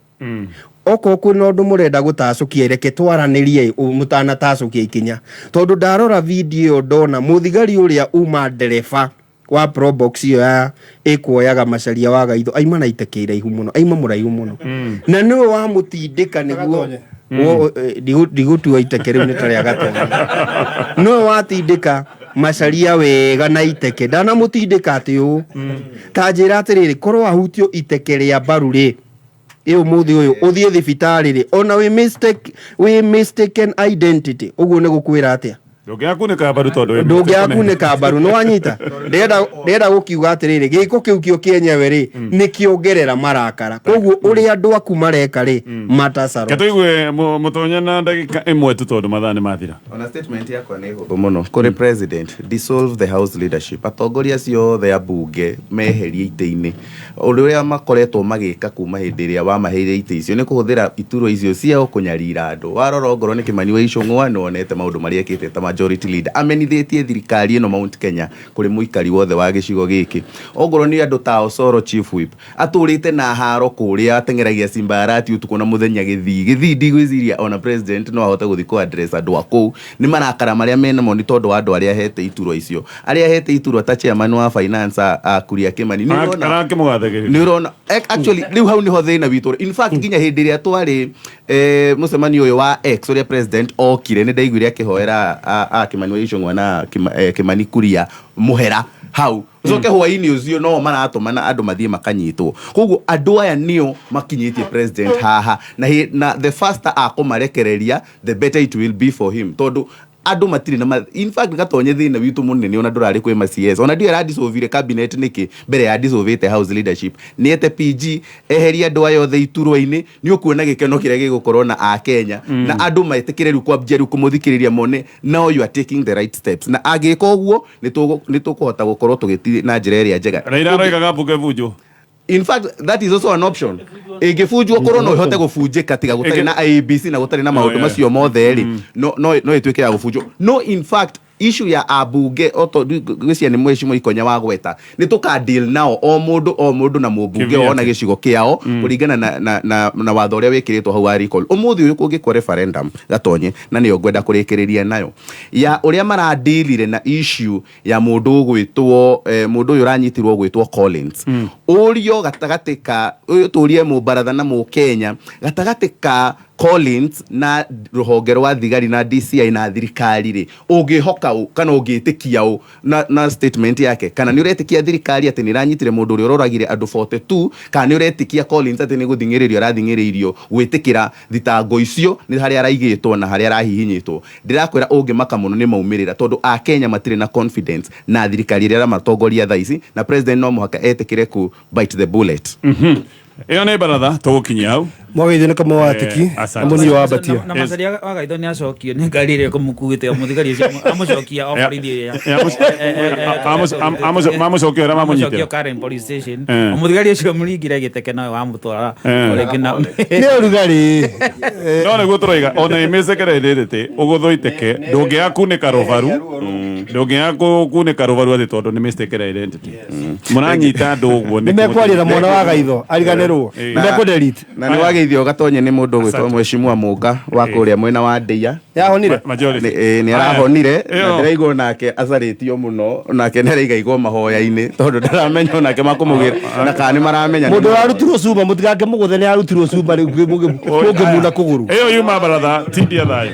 Okorwo kwĩna ũndũ mũrenda gũtacũkia, reke twaranĩrie mũtanatacũkia ikinya, tondũ ndarora video ĩyo ndona mũthigari ũrĩa uma ndereba wa Probox ĩyo ya ĩkuoyaga Macharia wa Gaitho aima na iteke iraihu mũno, aima mũraihu mũno, na nĩwe wamũtindĩka nĩguo. Ndigũtua iteke rĩu nĩ ta rĩa Gatonye. Nĩwe watindĩka Macharia wega na iteke, ndanamũtindĩka atĩ ũũ. Ta njĩra atĩrĩrĩ, korwo ahutio iteke rĩa mbaru rĩ, ĩ ũmũthĩ ũyũ ũthiĩ thibitarĩ rĩ, ona wĩ mistake, wĩ mistaken identity, ũguo nĩ gũkwĩra atĩa? Ndũngĩakunĩka mbaru tondũ wĩ Ndũngĩakunĩka mbaru, nĩ wanyita? Ndĩrenda gũkiuga atĩrĩrĩ, gĩko kĩu kĩo kĩenyewe rĩ, nĩ kĩongerera marakara, koguo ũrĩa andũ aku mareka rĩ matacaro. Ke tũigue Mũtonya na ndagĩka 1 tu, tondũ mathaa nĩ mathira. Ona statement yakwa nĩ hũthũ mũno kũrĩ president: dissolve the house leadership. Atongoria acio othe a bunge meherie itĩ-inĩ. Ũndũ ũrĩa makoretwo magĩka kuma hĩndĩ ĩrĩa wamaheire itĩ icio nĩ kũhũthĩra iturwa icio ciao kũnyarira andũ. Warora ongorwo nĩ Kĩmani wa Icũng'wa, nĩ wonete maũndũ marĩa ekĩte ta majority leader, amenithĩtie thirikari ĩno Mount Kenya kũrĩ mũikari wothe wa gĩcigo gĩkĩ. Ongorwo nĩ andũ ta Osoro, chief whip, atũrĩte na haro kũrĩa ateng'eragia Simbarati ũtukũ na mũthenya Gĩthii. Gĩthii ndigwĩciria ona president no ahote gũthiĩ kũ address andũ a kũu nĩ marakara marĩa menamo, nĩ tondũ wa andũ arĩa ahete iturwa icio, arĩa ahete iturwa ta chairman wa finance a Kuria Kimani. Nĩ ũrona Arakĩmũgathagĩrĩria. Nĩ ũrona, actually rĩu hau nĩho thĩna witũ ũrĩ. In fact, nginya hĩndĩ ĩrĩa twarĩ mũcemanio ũyũ wa X ũrĩa president okire, nĩ ndaiguire akĩhoera a Kimani wa Icũng'wa na Kimani Kuria mũhera hau. Ũcoke hwainĩ ũcio no maratũmana andũ mathiĩ makanyitwo. Koguo andũ aya nĩo makinyĩtie president haha, na the faster akũmarekereria, the better it will be for him, tondũ andũ matirĩ na in fact, Gatonye, thĩna witũ mũnene ona ndũrarĩ kwĩ ma CS, ona ndiũ aradissolvire cabinet nĩkĩ mbere ya dissolvĩte house leadership. Nĩ ete PG, eherie andũ aya othe iturwa-inĩ, nĩ ũkuona gĩkeno kĩrĩa gĩgũkorwo na akenya na andũ metĩkĩre rĩu kwambia rĩu kũmũthikĩrĩria, mone now you are taking the right steps. Na angĩka ũguo, nĩ tũkũhota gũkorwo tũgĩthiĩ na njĩra ĩrĩa njega. Raila aroigaga mbunge bunjwo. In fact, that is also an option. Ĩngĩbunjwo, korwo no ĩhote gũbunjĩka tiga gũtarĩ na IEBC na gũtarĩ na maũndũ macio mothe rĩ, no ĩtuĩke ya gũbunjwo. No in fact, issue ya ambunge oto gwĩcia nĩ mheshimiwa Ikonya wa gweta, nĩ tũka deal nao o mũndũ o mũndũ na mũmbunge Kĩvyake. wao na gĩcigo kĩao kũringana na watho ũrĩa wĩkĩrĩtwo hau wa recall. Ũmũthĩ ũyũ kũngĩkwo referendum, Gatonye, na nĩyo ngwenda kũrĩkĩrĩria nayo, ya ũrĩa maradilire na issue ya mũndũ ũgwĩtwo mũndũ ũyũ ũranyitirwo ũgwĩtwo Collins, ũrio gatagatĩ ka ũyũ, tũrie mũbaratha na mũkenya, gatagatĩ ka Collins na rũhonge rwa thigari na DCI na thirikari rĩ, ũngĩhoka ũ kana ũngĩtĩkia ũ na statement yake? Kana nĩ ũretĩkia thirikari atĩ nĩ ĩranyitire mũndũ ũrĩa ũroragire andũ 42, kana nĩ ũretĩkia Collins atĩ nĩ gũthing'ĩrĩrio arathing'ĩrĩirio gwĩtĩkĩra thitango icio, nĩ harĩa araigĩtwo na harĩa arahihinyĩtwo? Ndĩrakwĩra ũngĩmaka mũno nĩ maumĩrĩra, tondũ akenya matirĩ na confidence na thirikari ĩrĩa ĩramatongoria thaa ici, na president no mũhaka etĩkĩre ku bite the bullet. Ĩyo nĩ baratha, tũgũkinyia hau. Mwageithio nĩ kamwe wa atiki. Asante. Na mũnini wa Mbatia. Na Macharia wa Gaitho nĩ acokio nĩ ngari ĩrĩa ĩkũmũkuĩte, mũthigari ũcio amũcokia o borithi ĩrĩa. Mamũcokia ũrĩa mamũnyitĩra. Mamũcokia Karen police station. Eh. Mũthigari ũcio mũringire gĩteke nowe wamũtwara. Eh. O rĩngĩ na Nĩ ũrugarĩ. No nĩguo tũroiga ona ĩmĩcekere ĩrĩrĩtĩ ũgũthwo iteke, ndũngĩaga kunĩka rũbaru, ndũngĩaga kunĩka rũbaru atĩ tondũ nĩ mistaken identity mũranyita andũ ũguo. Nĩ mekwaria na mwana wa Gaitho ariganĩrwo. Eh. Nĩ mekũdelete. Na nĩ wageithio, Gatonye, nĩ mũndũ ũgwĩtwo Asante. mheshimiwa Mũnga wa kũrĩa mwena wa Ndĩa. Yahonire. Majority. Nĩ arahonire na Ĩyo. ndĩraigua onake acarĩtio mũno, onake nĩ araigaigwo mahoya-inĩ, tondũ ndaramenya onake makũmũgĩra na kana nĩ maramenya. Mũndũ ũrarutirwo cuma, mũtigake mũgũthe, nĩ arutirwo cuma rĩu mũngĩmuna kũgũrũ. Ĩyo yuma baratha, tindia thayũ.